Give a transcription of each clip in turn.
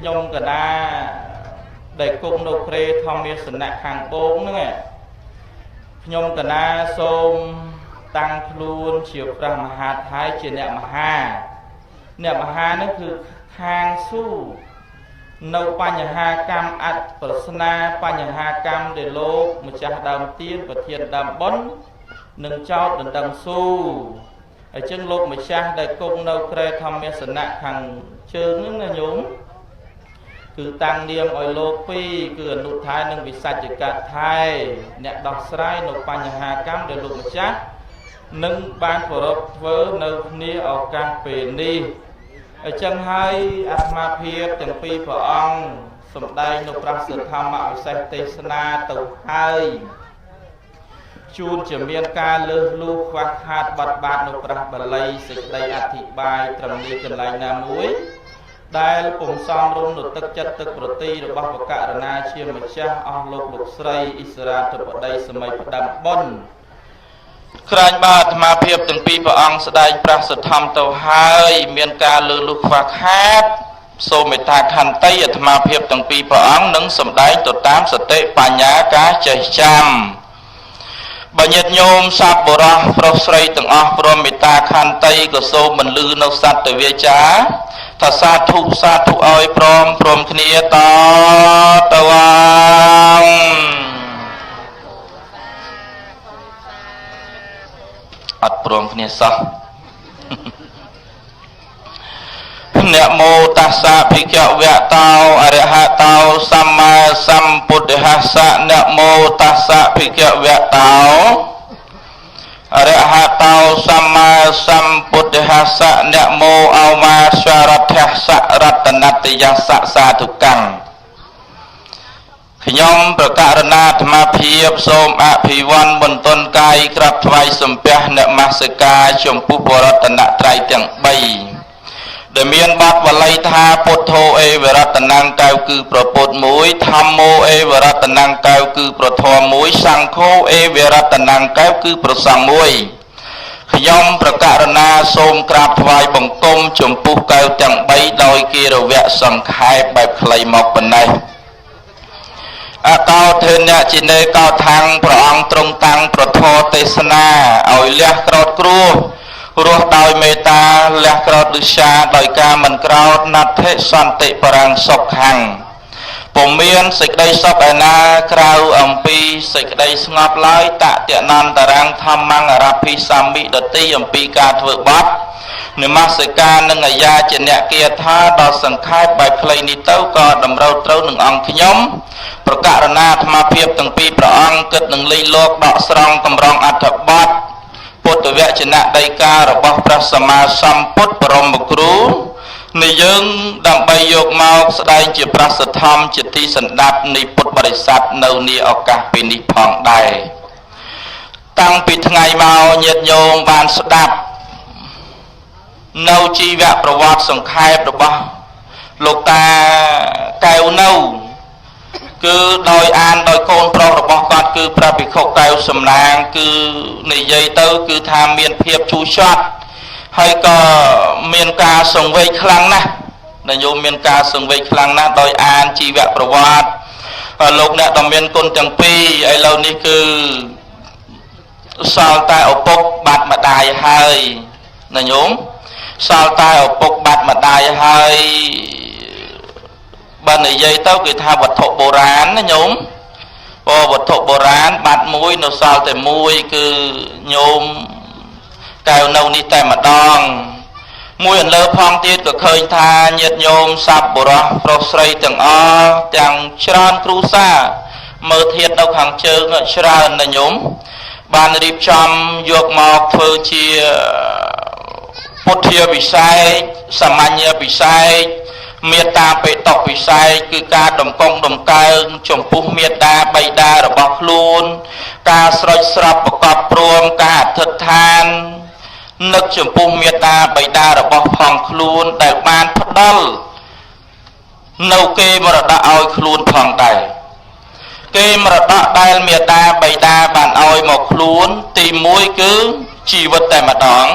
ខ្ញុំកណាដែលគង់នៅគ្រែធម្មាសនៈខាងបូងហ្នឹងខ្ញុំកណាសូមតាំងខ្លួនជាព្រះមហាថៃជាអ្នកមហាអ្នកមហាហ្នឹងគឺខាងស៊ូនៅបញ្ហាកម្មអត្តប្រស្នាបញ្ហាកម្មដែលលោកម្ចាស់ដើមទៀនប្រធានដើមបុណ្យនឹងចោតដណ្ដឹងស៊ូអញ្ចឹងលោកម្ចាស់ដែលគង់នៅគ្រែធម្មាសនៈខាងជើងហ្នឹងណាញោមគឺតាំងនាមឲ្យលោកពីរគឺអនុថែនិងវិសច្ចកថែអ្នកដោះស្រាយនៅបញ្ហាកម្មដែលលោកម្ចាស់នឹងបានប្រពធ្វើនៅគ្នាឱកាសពេលនេះអញ្ចឹងហើយអាត្មាភាពទាំងពីរព្រះអង្គសម្ដែងនៅព្រះសទ្ធម្មវិសេសទេសនាទៅហើយជូនជាមានការលើសលូខ្វះខាតបាត់បាតនៅព្រះបាលីសេចក្តីអធិប្បាយត្រឹមនេះកន្លែងណាមួយដែលពុំសមរម្យនៅទឹកចិត្តទឹកប្រទីរបស់បករណាជាម្ចាស់អស់លោកលោកស្រីអិសរាធិបតីសម័យផ្ដាំបុណ្យក្រាញ់បាទអាត្មាភាពទាំងពីរព្រះអង្គស្ដែងព្រះសទ្ធម្មទៅហើយមានការលើលុះខ្វះខាតសូមមេត្តាខន្តីអាត្មាភាពទាំងពីរព្រះអង្គនឹងសម្ដែងទៅតាមសតិបញ្ញាការចេះចាំបើញាតិញោមសពបុរសប្រុសស្រីទាំងអស់ព្រមមេត្តាខន្តីក៏សូមបន្លឺនៅសត្វវាចាថាសាធុសាធុឲ្យព្រមព្រមគ្នាតទៅអងអត់ព្រមគ្នាសោះនមោតស្សៈភិក្ខវៈតោអរហតោសម្មាសម្ពុទ្ធស្សៈនមោតស្សៈភិក្ខវៈតោអរហតោសម្មាសម្ពុទ្ធស្សៈនមោអោមាសារថស្សៈរតនតយស្សៈសាធុកੰខ្ញុំប្រកាសណាអាត្មាភាពសូមអភិវឌ្ឍបន្ទន់កាយក្រាបថ្វាយសំពះនមស្ការចំពោះបរតនត្រ័យទាំង3ដែលមានបទវល័យថាពុទ្ធោអេវរតនំកៅគឺប្រពុតមួយធម្មោអេវរតនំកៅគឺប្រធមមួយសង្ឃោអេវរតនំកៅគឺប្រសង្ឃមួយខ្ញុំប្រកាសណាសូមក្រាបថ្វាយបង្គំចំពោះកៅទាំង3ដោយគិរវៈសង្ខេបបែបខ្លីមកប៉ុណ្ណេះអកោធេនៈជានេកោថាំងព្រះអង្គទ្រង់តាំងប្រធរទេសនាឲ្យលះក្រោតគ្រោះរស់ដោយមេត្តាលះក្រោតឌុសាដោយការមិនក្រោតណដ្ឋិសន្តិបរាំងសុខੰពុំមានសេចក្តីសុខឯណាក្រៅអំពីសេចក្តីស្ងប់ឡើយតតនន្តរាំងធម្មងអរភិសាមិដតិអំពីការធ្វើបាបនមស្ការនិងអាយាជាអ្នកគាថាដល់សង្ខេបបែបខ្លីនេះទៅក៏តម្រូវត្រូវនឹងអង្គខ្ញុំប្រកាសណាអាត្មាភាពទាំងពីរព្រះអង្គគិតនឹងលីលោកដកស្រង់កម្រងអត្ថបទពុទ្ធវចនៈដីការបស់ព្រះសម្មាសម្ពុទ្ធបរមគ្រូនៃយើងដើម្បីយកមកស្ដែងជាព្រះសទ្ធម្មជាទីសន្តាប់នៃពុទ្ធបរិស័ទនៅនាឱកាសពេលនេះផងដែរតាំងពីថ្ងៃមកញាតិញោមបានស្ដាប់នៅជីវប្រវត្តិសង្ខេបរបស់លោកតាកែវនៅគឺដោយអានដោយកូនប្រុសរបស់គាត់គឺព្រះភិក្ខុកែវសំណាងគឺនិយាយទៅគឺថាមានភាពជូរចត់ហើយក៏មានការសង្វេគខ្លាំងណាស់ដែលញោមមានការសង្វេគខ្លាំងណាស់ដោយអានជីវប្រវត្តិលោកអ្នកដ៏មានគុណទាំងពីរឥឡូវនេះគឺសល់តែឪពុកបាត់ម្ដាយហើយណាញោមសល់តែឪពុកបាត់ម្ដាយហើយបើនិយាយទៅគេថាវត្ថុបុរាណណាញោមព្រោះវត្ថុបុរាណបាត់មួយនៅសល់តែមួយគឺញោមកែវនៅនេះតែម្ដងមួយអន្លើផងទៀតក៏ឃើញថាញាតិញោមសពបុរសប្រុសស្រីទាំងអស់ទាំងច្រើនគ្រួសារមើលធាតនៅខាងជើងច្រើនណាញោមបានរៀបចំយកមកធ្វើជាពុទ្ធាវិស័យសាមញ្ញវិស័យមេត្តាបេតុវិស័យគឺការដំកងដំកើងចំពោះមេត្តាបិតារបស់ខ្លួនការស្រោចស្រពប្រកបព្រមការអធិដ្ឋាននឹកចំពោះមេត្តាបិតារបស់ផងខ្លួនដែលបានផ្ដល់នៅគេមរតកឲ្យខ្លួនផងដែរគេមរតកដែលមេត្តាបិតាបានឲ្យមកខ្លួនទី1គឺជីវិតតែម្ដង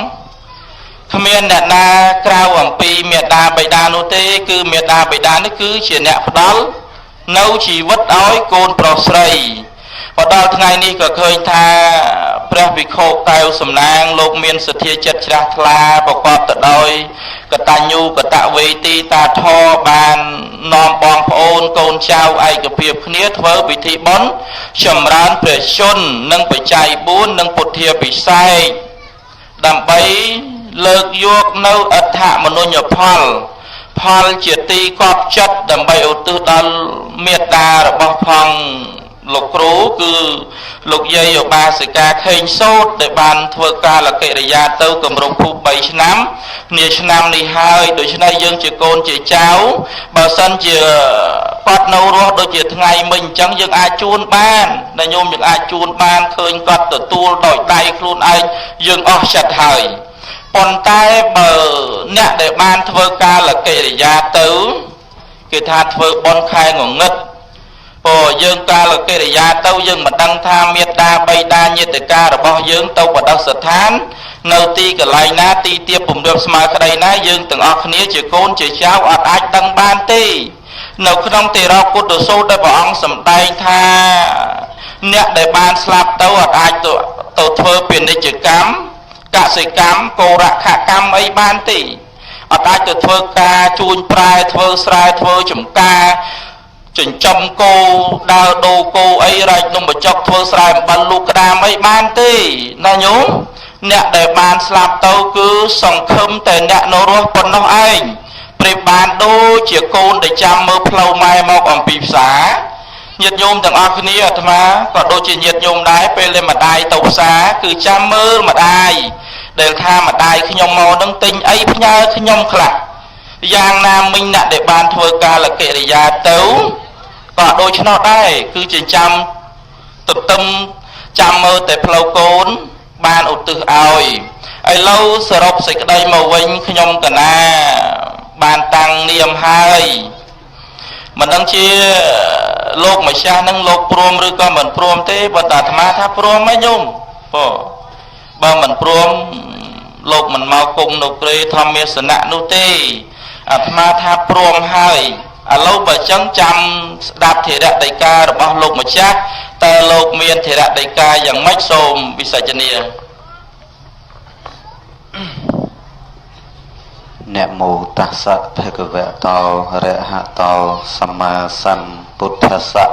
គ្មានអ្នកណាក្រៅអំពីមេដាបិតានោះទេ គឺមេដាបិតានេះគឺជាអ្នកផ្ដល់នៅជីវិតឲ្យកូនប្រុសស្រីបដល់ថ្ងៃនេះក៏ឃើញថាព្រះវិខុកែវសំណាងលោកមានសទ្ធាចិត្តជ្រះថ្លាប្រកបទៅដោយកតញ្ញូកតវេទីតាធរបាននាំបងប្អូនកូនចៅឯកភាពគ្នាធ្វើពិធីបុណ្យចម្រើនព្រះជន្មនិងបច្ច័យ4និងពុទ្ធាពិសេសដើម្បីលើកយកនៅអដ្ឋមនុញ្ញផលផលជាទីកប់ចិត្តដើម្បីឧទ្ទិសដល់មេត្តារបស់ផងលោកគ្រូគឺលោកយាយឧបាសិកាខេងសូតដែលបានធ្វើការលកិរិយាទៅគម្រប់ខួប3ឆ្នាំនាឆ្នាំនេះហើយដូច្នេះយើងជាកូនជាចៅបើសិនជាគាត់នៅរស់ដូចជាថ្ងៃមិញអញ្ចឹងយើងអាចជូនបានដែលញោមយើងអាចជូនបានឃើញគាត់ទទួលដោយដៃខ្លួនឯងយើងអស់ចិត្តហើយប៉ុន្តែបើអ្នកដែលបានធ្វើការលកិរិយាទៅគេថាធ្វើបុណ្យខែងងឹតព្រោះយើងកាលកិរិយាទៅយើងមិនដឹងថាមេត្តាបិតាញាតិការបស់យើងទៅបដិស្ថាននៅទីកន្លែងណាទីទាបពំរៀបស្មើក្តីណាយើងទាំងអស់គ្នាជាកូនជាចៅអត់អាចដឹងបានទេនៅក្នុងទេរគុតសូត្រដែលព្រះអង្គសម្ដែងថាអ្នកដែលបានស្លាប់ទៅអត់អាចទៅធ្វើពាណិជ្ជកម្មកសិកម្មកោរខកម្មអីបានទេអត់អាចទៅធ្វើការជួញប្រែធ្វើស្រែធ្វើចំការចិញ្ចឹមគោដើរដូរគោអីរែកនំបញ្ចុកធ្វើស្រែអំបិលលូកក្តាមអីបានទេណាញោមអ្នកដែលបានស្លាប់ទៅគឺសង្ឃឹមតែអ្នកនៅរស់ប៉ុណ្ណោះឯងប្រៀបបានដូចជាកូនដែលចាំមើលផ្លូវម៉ែមកអំពីផ្សារញាតិញោមទាំងអស់គ្នាអាត្មាក៏ដូចជាញាតិញោមដែរពេលដែលម្ដាយទៅផ្សារគឺចាំមើលម្ដាយដែលថាម្ដាយខ្ញុំមកនឹងទិញអីផ្ញើខ្ញុំខ្លះយ៉ាងណាមិញអ្នកដែលបានធ្វើការលកិរិយាទៅក៏ដូច្នោះដែរគឺជាចាំទន្ទឹមចាំមើលតែផ្លូវកូនបានឧទ្ទិសឲ្យឥឡូវសរុបសេចក្តីមកវិញខ្ញុំកណាបានតាំងនាមហើយមិនដឹងជាលោកម្ចាស់នឹងលោកព្រមឬក៏មិនព្រមទេបើតាអាត្មាថាព្រមហ៎ញោមបើមិនព្រមលោកមិនមកគង់នៅព្រៃធម្មាសនៈនោះទេអាត្មាថាព្រមហើយឥឡូវបើចឹងចាំស្ដាប់ធរដីការបស់លោកម្ចាស់តើលោកមានធរដីកាយ៉ាងម៉េចសូមវិសាចនានមោតស្សៈភគវតោអរហតោសម្មាសម្ពុទ្ធស្សៈ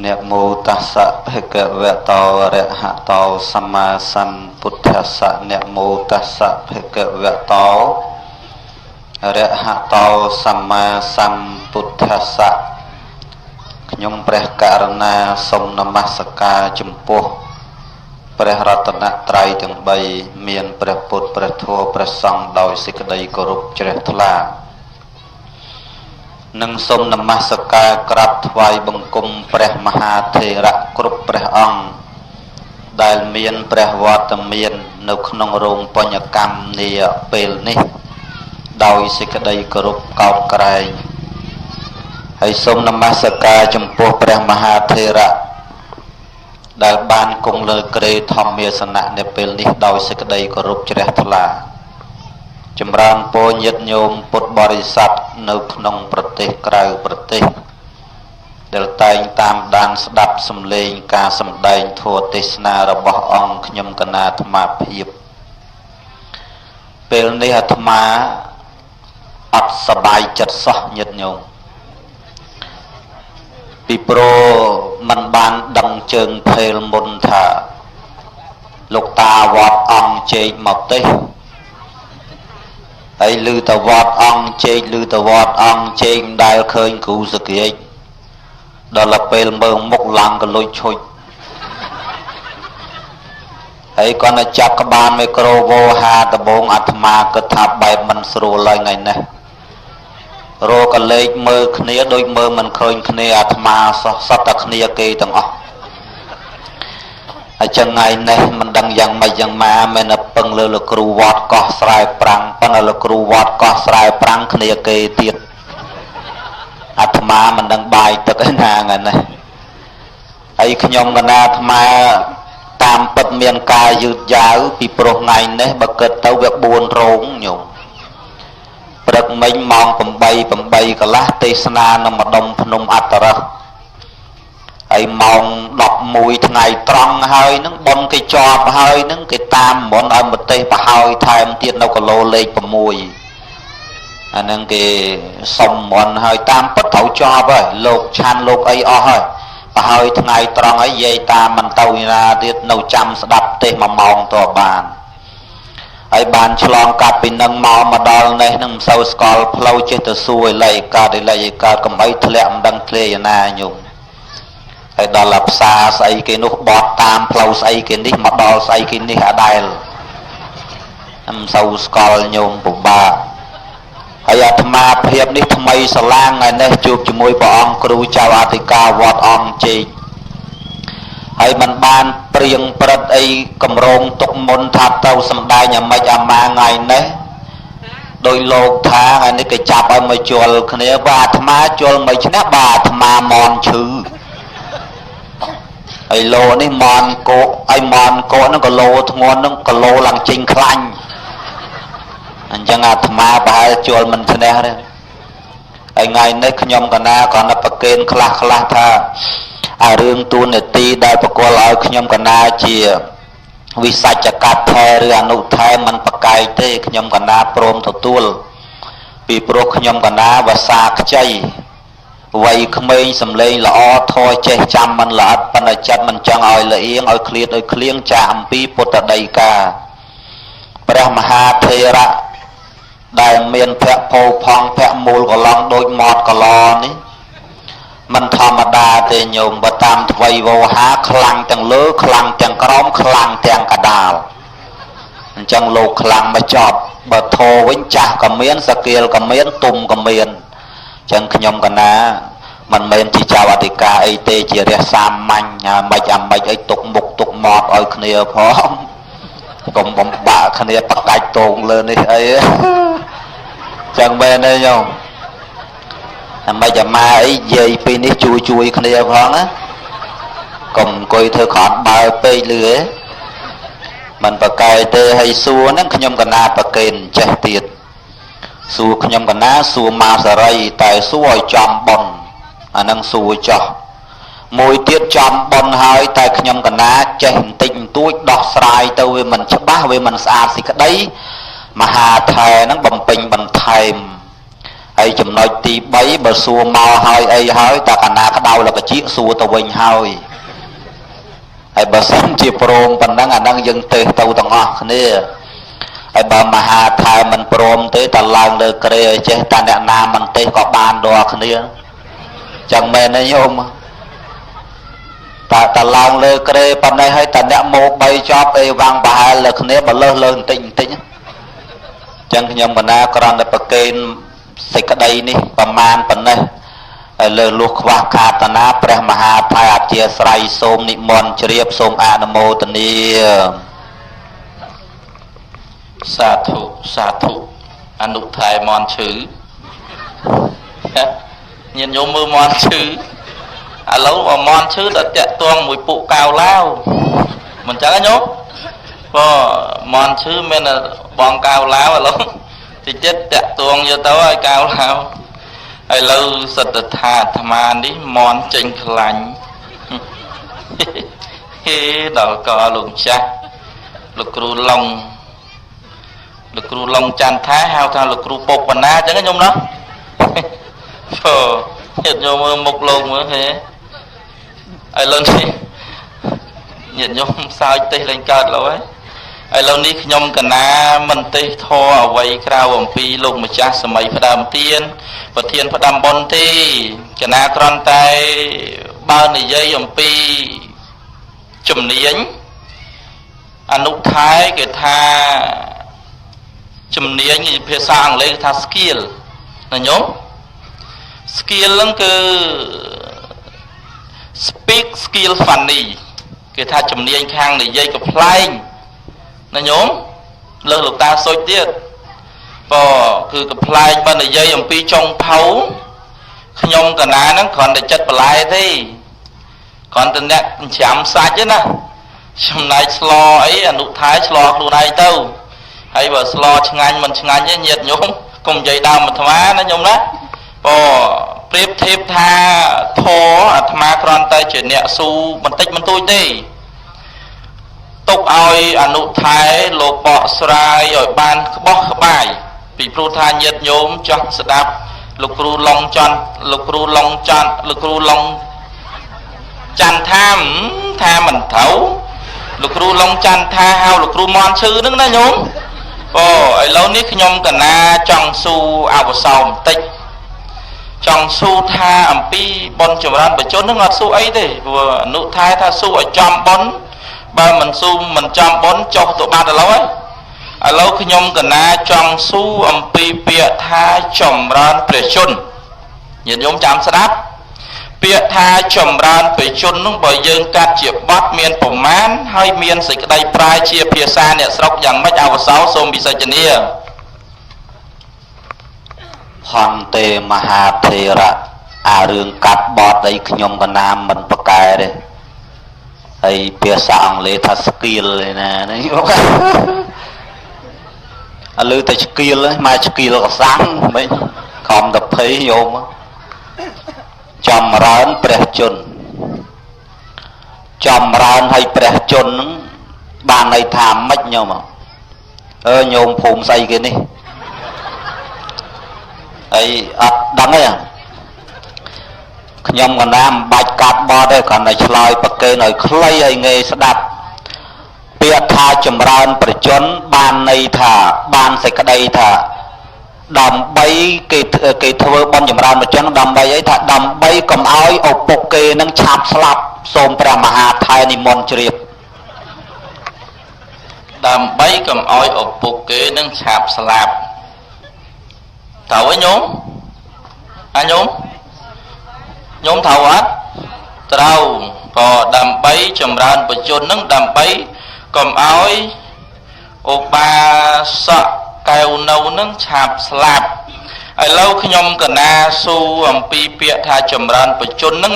នមោតស្សៈភគវតោអរហតោសម្មាសម្ពុទ្ធស្សៈនមោតស្សៈភគវតោអរហតោសម្មាសម្ពុទ្ធស្សៈខ្ញុំព្រះករុណាសូមនមស្ការចំពោះព្រះរតនត្រ័យទាំង3មានព្រះពុទ្ធព្រះធម៌ព្រះសង្ឃដោយសេចក្តីគោរពជ្រះថ្លានិងសូមនមស្ការក្រាបថ្វាយបង្គំព្រះមហាថេរៈគ្រប់ព្រះអង្គដែលមានព្រះវត្តមាននៅក្នុងរោងបញ្ញកម្មនាពេលនេះដោយសេចក្តីគោរពកោតក្រែងហើយសូមនមស្ការចំពោះព្រះមហាថេរៈដែលបានគង់លើគ្រែធម្មាសនៈនៅពេលនេះដោយសេចក្តីគោរពជ្រះថ្លាចម្រើនពរញាតិញោមពុទ្ធបរិស័ទនៅក្នុងប្រទេសក្រៅប្រទេសដែលតែងតាមដានស្ដាប់សំឡេងការសម្ដែងធម៌ទេសនារបស់អង្គខ្ញុំកណាអាត្មាភាពពេលនេះអាត្មាអត់សប្បាយចិត្តសោះញាតិញោមពីព្រោះมันបានដឹងជើងភេលមុនថាលោកតាវត្តអង្គជែកមកទេហើយឮតវត្តអង្គជែកឮតវត្តអង្គជែកមិនដែលឃើញគ្រូសក្រាចដល់ពេលមើលមុខឡើងក៏លុយឈុចហើយគាត់ទៅចាប់ក្បាលមីក្រូវោហាដបងអាត្មាគិតថាបែបមិនស្រួលឡើយថ្ងៃនេះរកកលេចមើលគ្នាដូចមើលមិនឃើញគ្នាអាត្មាសោះសត្វតែគ្នាគេទាំងអស់ហើយចឹងថ្ងៃនេះមិនដឹងយ៉ាងម៉េចយ៉ាងម៉ាមែនពឹងលើលោកគ្រូវត្តកោះស្រែប្រាំងប៉ុន្តែលោកគ្រូវត្តកោះស្រែប្រាំងគ្នាគេទៀតអាត្មាមិនដឹងបាយទឹកឯណាថ្ងៃនេះហើយខ្ញុំកណាអាត្មាតា តាមពិតមានការយឺតយ៉ាវពីព្រោះថ្ងៃនេះបើគិតទៅវា4រោងញោមព្រឹកមិញម៉ោង8 8កន្លះទេសនានៅម្ដុំភ្នំអត្តរសហើយម៉ោង11ថ្ងៃត្រង់ហើយនឹងប៉ុនគេជាប់ហើយនឹងគេតាមមុនឲ្យប្រទេសប្រហើយថែមទៀតនៅគីឡូលេខ6អានឹងគេសុំមុនហើយតាមពិតត្រូវជាប់ហើយលោកឆាន់លោកអីអស់ហើយប្រហើយថ្ងៃត្រង់ហើយយាយតាមមិនទៅណាទៀតនៅចាំស្ដាប់ទេស1ម៉ោងតបានហើយបានឆ្លងកាត់ពីនឹងមកមកដល់នេះនឹងមិនសូវស្គាល់ផ្លូវចេះទៅសួរលេខកើតលេខកើតកំអីធ្លាក់មិនដឹងធ្លាយណាញោមហើយដល់អាផ្សារស្អីគេនោះបត់តាមផ្លូវស្អីគេនេះមកដល់ស្អីគេនេះអាដែលមិនសូវស្គាល់ញោមពិបាកហើយអាត្មាភាពនេះថ្មីស្រឡាងថ្ងៃនេះជួបជាមួយព្រះអង្គគ្រូចៅអធិការវត្តអង្គជែកហើយมันបានព្រៀងព្រឹត្តអីកម្រងទុកមុនថាទៅសំដែងអាម៉េចអាម៉ាថ្ងៃនេះដោយលោកថាថ្ងៃនេះគេចាប់ឲ្យមកជល់គ្នាបាទអាត្មាជល់មិនឈ្នះបាទអាត្មាមន់ឈឺហើយលោនេះមន់កោឲ្យមន់កោហ្នឹងក៏លោធ្ងន់ហ្នឹងក៏លោឡើងចេញខ្លាញ់អញ្ចឹងអាត្មាប្រហែលជល់មិនឈ្នះទេហើយថ្ងៃនេះខ្ញុំកណាក៏នៅប្រកេនខ្លះខ្លះថាអារឿងទូនាទីដែលប្រកល់ឲ្យខ្ញុំកណាជាវិសច្ចកថែឬអនុថែមិនប្រកែកទេខ្ញុំកណាព្រមទទួលពីព្រោះខ្ញុំកណាវសាខ្ចីវ័យក្មេងសំលេងល្អធរចេះចាំមិនល្អិតប៉ុន្តែចិត្តមិនចង់ឲ្យលៀងឲ្យឃ្លាតឲ្យឃ្លៀងចាអំពីពុទ្ធដីកាព្រះមហាថេរៈដែលមានភៈពោផង់ភៈមូលកឡងដូចមាត់កឡនេះមិនធម្មតាទេញោមបើតាមថ្វីវោហាខ្លាំងទាំងលើខ្លាំងទាំងក្រោមខ្លាំងទាំងកដាលអញ្ចឹងលោកខ្លាំងមកចប់បើធោវិញចាស់ក៏មានសកៀលក៏មានទុំក៏មានអញ្ចឹងខ្ញុំកណាមិនមែនជាចៅអធិការអីទេជារះសាមញ្ញអាម៉េចអាម៉េចអីទុកមុខទុកមាត់ឲ្យគ្នាផងកុំបំបាក់គ្នាបកាច់តងលើនេះអីចឹងមែនទេញោមអាម៉េចអាម៉ាអីនិយាយពីនេះជួយជួយគ្នាផងណាកុំអង្គុយធ្វើក្រំបើពេកលឺឯងមិនប្រកែទេហើយសួរហ្នឹងខ្ញុំកណាប្រកេនចេះទៀតសួរខ្ញុំកណាសួរមកសរីតែសួរឲ្យចំប៉ុនអាហ្នឹងសួរចោះមួយទៀតចំប៉ុនហើយតែខ្ញុំកណាចេះបន្តិចបន្តួចដោះស្រាយទៅវាមិនច្បាស់វាមិនស្អាតសេចក្តីមហាថែហ្នឹងបំពេញបន្ថែមហើយចំណុចទី3បើសួរមកហើយអីហើយតែកណាក្តៅលកជាសួរទៅវិញហើយហើយបើសិនជាព្រមប៉ុណ្ណឹងអាហ្នឹងយើងទេសទៅទាំងអស់គ្នាហើយបើមហាថែមិនព្រមទេតឡើងលើក្រេឲ្យចេះតែអ្នកណាមិនទេសក៏បានដល់គ្នាចឹងមែនទេញោមតើឡើងលើក្រេប៉ុណ្ណេះហើយតអ្នកមក3ចប់អីវាំងប្រហែលលើគ្នាបើលើសលើបន្តិចបន្តិចចឹងខ្ញុំកណាក្រំតែប្រកេនសេចក្តីនេះប្រមាណប៉ុណ្ណេះហើយលើលុះខ្វះខាតតាព្រះមហាថៃអធិស្រ័យសូមនិមន្តជ្រាបសូមអនុមោទនាសាធុសាធុអនុថែមន់ឈឺញាតិញោមមើលមន់ឈឺឥឡូវមន់ឈឺដល់តាក់ទងមួយពួកកៅឡាវមិនចឹងទេញោមបើមន់ឈឺមានបងកៅឡាវឥឡូវតិចទៀតតាក់ទងយកទៅឲ្យកៅឡាវឥឡូវសត្វថាអាត្មានេះមន់ចេញខ្លាញ់ហេដល់កលោកចាស់លោកគ្រូឡុងលោកគ្រូឡុងចន្ទថាហៅថាលោកគ្រូពុកបណ្ណាចឹងញោមណាអូញាតិញោមមើលមុខលោកមើលហេឥឡូវនេះញាតិញោមសើចទេសលែងកើតឡើយឥឡូវនេះខ្ញុំកណាមិនទេសធរអ្វីក្រៅអំពីលោកម្ចាស់សម័យផ្ដើមទៀនប្រធានផ្ដាំបុណ្យទេកណាគ្រាន់តែបើនិយាយអំពីជំនាញអនុថែគេថាជំនាញភាសាអង់គ្លេសគេថា skill ណាញោម skill ហ្នឹងគឺ speak skill funny គេថាជំនាញខាងនិយាយកំប្លែងណាញោមលើសលោកតាសុចទៀតបើគឺកំប្លែងបើនិយាយអំពីចុងភៅខ្ញុំកណាហ្នឹងគ្រាន់តែចិត្តបន្លែទេគ្រាន់តែអ្នកចាំសាច់ទេណា ចំណែកស្លអីអនុថែឆ្លខ្លួនឯងទៅហើយបើស្លឆ្ងាញ់មិនឆ្ងាញ់ទេញាតិញោមកុំនិយាយដើមអាត្មាណាញោមណាបើប្រៀបធៀបថាធរអាត្មាគ្រាន់តែជាអ្នកស៊ូបន្តិចបន្តួចទេទុកឲ្យអនុថែលោកបកស្រាយឲ្យបានក្បោះក្បាយពីព្រោះថាញាតិញោមចង់ស្ដាប់លោកគ្រូឡុងច័ន្ទលោកគ្រូឡុងច័ន្ទលោកគ្រូឡុងច័ន្ទថាថាមិនត្រូវលោកគ្រូឡុងច័ន្ទថាហៅលោកគ្រូមន់ឈឺហ្នឹងណាញោមអូឥឡូវនេះខ្ញុំកណាចង់ស៊ូអវសោបន្តិចចង់ស៊ូថាអំពីប៉ុនចម្រើនបជនហ្នឹងអត់ស៊ូអីទេព្រោះអនុថែថាស៊ូឲ្យចំប៉ុនបើមិនស៊ូមិនចំប៉ុនចុះទៅបាត់ឥឡូវហើយឥឡូវខ្ញុំកណាចង់ស៊ូអំពីពាក្យថាចម្រើនព្រះជន្មញាតិញោមចាំស្ដាប់ពាក្យថាចម្រើនព្រះជន្មនោះបើយើងកាត់ជាបទមានប្រមាណហើយមានសេចក្តីប្រែជាភាសាអ្នកស្រុកយ៉ាងម៉េចអវសោសូមពិសេសនា ហន្ទេមហាថេរៈអារឿងកាត់បត់អីខ្ញុំកណាមិនប្រកែទេហើយភាសាអង់គ្លេសថា skill ឯណានេះអលឺតែ skill មក skill កសាំងមិនខំតែភ័យញោមចម្រើនព្រះជន្មចម្រើនឲ្យព្រះជន្មហ្នឹងបានន័យថាម៉េចញោមអើញោមភូមិស្អីគេនេះហើយអត់ដឹងទេខ្ញុំកណាមិនបាច់កាត់បត់ទេគ្រាន់តែឆ្លើយប្រកេនឲ្យខ្លីឲ្យងាយស្ដាប់ពាក្យថាចម្រើនប្រជជនបានន័យថាបានសេចក្តីថាដើម្បីគេគេធ្វើបុណ្យចម្រើនប្រជជនដើម្បីអីថាដើម្បីកុំឲ្យឪពុកគេនឹងឆាប់ស្លាប់សូមព្រះមហាថែនិមន្តជ្រាប ដើម្បីកុំឲ្យឪពុកគេនឹងឆាប់ស្លាប់ត្រូវទេញោមអាញោមញោមត្រូវអត់ត្រូវក៏ដើម្បីចម្រើនបជននឹងដើម្បីកុំឲ្យឧបាសកកែវនៅនឹងឆាប់ស្លាប់ឥឡូវខ្ញុំកណាស៊ូអំពីពាក្យថាចម្រើនបជនហ្នឹង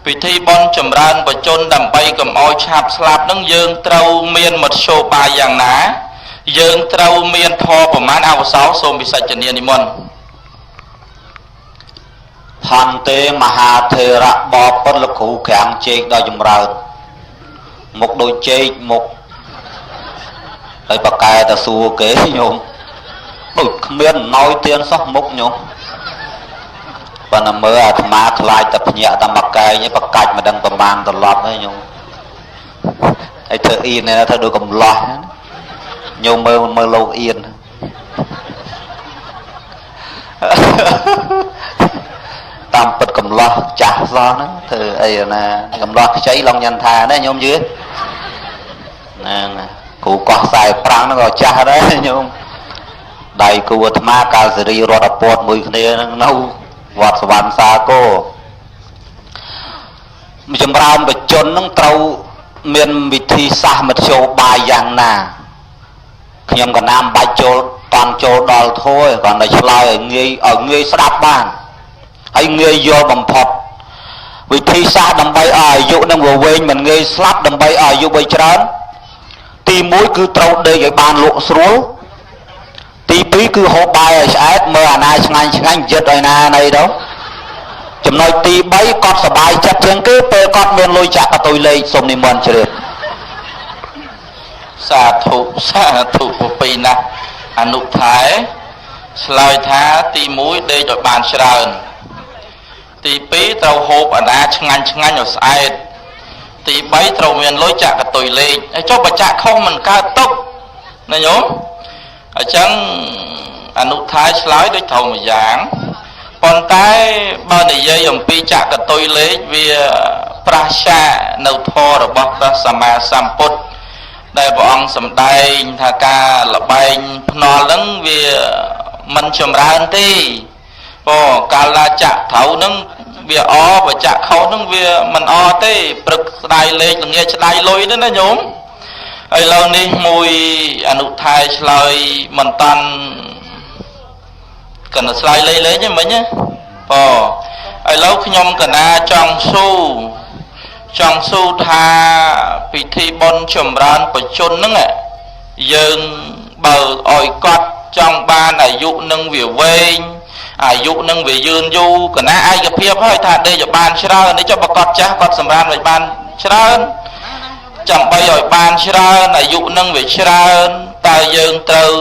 ពិធីបុណ្យចម្រើនបជនដើម្បីកុំឲ្យឆាប់ស្លាប់នឹងយើងត្រូវមានមធ្យោបាយយ៉ាងណាយើងត្រូវមានធម៌ប្រមាណអវសោសូមពិសេសនានិមន្ត ហន្ទេមហាថេរៈបបិទ្ធលោកគ្រូក្រាំងជែកដល់ចម្រើនមុខដូចជែកមុខហើយបកែតសួរគេញោមដូចគ្មានណយទៀនសោះមុខញោមប៉ុន្តែមើលអាត្មាខ្លាចតែភ្ញាក់តែមកកែងឯងបកាច់មិនដឹងប្រមាណត្រឡប់ហើយញោមហើយធ្វើអៀនធ្វើដូចកំឡោះញោមមើលមើលលោកអៀនតាមពិតកំឡោះចាស់សោះហ្នឹងធ្វើអីណាកំឡោះខ្ចីឡងញ៉ាន់ថាណាញោមយឺហ្នឹងគ្រូកោះខ្សែប្រាំងហ្នឹងក៏ចាស់ដែរញោមដៃគូអាត្មាកាលសេរីរត់អពតមួយគ្នាហ្នឹងនៅវត្តសវណ្ណសាគរចម្រើនបជនហ្នឹងត្រូវមានវិធីសាស្ត្រមធ្យោបាយយ៉ាងណាខ្ញុំកណាមបាច់ចូលតាន់ចូលដល់ធัวគ្រាន់តែឆ្លើយឲ្យងាយស្ដាប់បានហើយងាយយល់បំផុតវិធីសាស្ត្រដើម្បីឲ្យអាយុនឹងវវែងមិនងាយស្លាប់ដើម្បីឲ្យអាយុវែងច្រើនទី1គឺត្រូវដេកឲ្យបានលក់ស្រួលទី2គឺហូបបាយឲ្យឆ្អែតមើលអាណាឆ្ងាញ់ឆ្ងាញ់យឹតឲ្យណាណីទៅចំណុចទី3គាត់សប្បាយចិត្តជាងគេពេលគាត់មានលុយចាក់កតុយលេខសូមនិមន្តជ្រាប សាធុសាធុពពីណាស់អនុថែឆ្លើយថាទី1ដេកឲ្យបានច្រើនទី2ត្រូវហូបអាណាឆ្ងាញ់ឆ្ងាញ់ឲ្យស្អែតទី3ត្រូវមានលុយចាក់កតុយលេខហើយចុះបើចាក់ខុសមិនកើតទុកណាញោមអញ្ចឹងអនុថែឆ្លើយដូចត្រូវមួយយ៉ាងប៉ុន្តែបើនិយាយអំពីចាក់កតុយលេខវាប្រឆានៅធម៌របស់ព្រះសម្មាសម្ពុទ្ធដែលព្រះអង្គសម្ដែងថាការលបែងភ្នាល់ហ្នឹងវាមិនចម្រើនទេព្រោះកាលណាចាក់ត្រូវហ្នឹងវាអបើចាក់ខុសហ្នឹងវាមិនអទេព្រឹកស្ដាយលេខល្ងាចស្ដាយលុយហ្នឹងណាញោមឥឡូវនេះមួយអនុថែឆ្លើយមិនតាន់កណ្ដឆ្លើយលេខលេខហ្នឹងមិញណាបងឥឡូវខ្ញុំកណាចង់ស៊ូ ចង់សួរថាពិធីបុណ្យចម្រើនបជនហ្នឹងយើងបើឲ្យគាត់ចង់បានអាយុនឹងវាវែងអាយុនឹងវាយឺនយូរកណាឯកភាពហើយថាដេកឲ្យបានច្រើននេះចុះបើគាត់ចាស់គាត់សម្រានឲ្យបានច្រើនចាំបីឲ្យបានច្រើនអាយុនឹងវាច្រើនតើយើងត្រូវ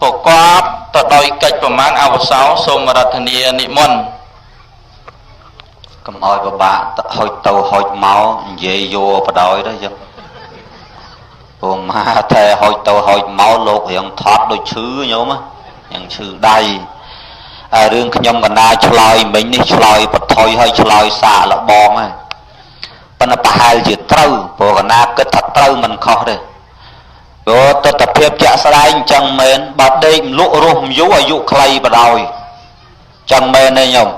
ប្រកបទៅដោយកិច្ចប្រមាណអវសោសូមរដ្ឋនានិមន្ត កុំឲ្យពិបាកហុចទៅហុចមកនិយាយយោបដ ாய் ទៅចឹងព្រោះមកតែហុចទៅហុចមកលោករៀងថត់ដូចឈឺញោមយ៉ាងឈឺដៃហើយរឿងខ្ញុំកណាឆ្លើយមិញនេះឆ្លើយបថុយហើយឆ្លើយសាកលបងហើយប៉ុន្តែប្រហែលជាត្រូវព្រោះកណាគិតថាត្រូវមិនខុសទេព្រោះទស្សនភាពជាក់ស្ដែងអញ្ចឹងមែនបើដេកលក់រស់យូរអាយុខ្លីបដ ாய் ចឹងមែនទេញោម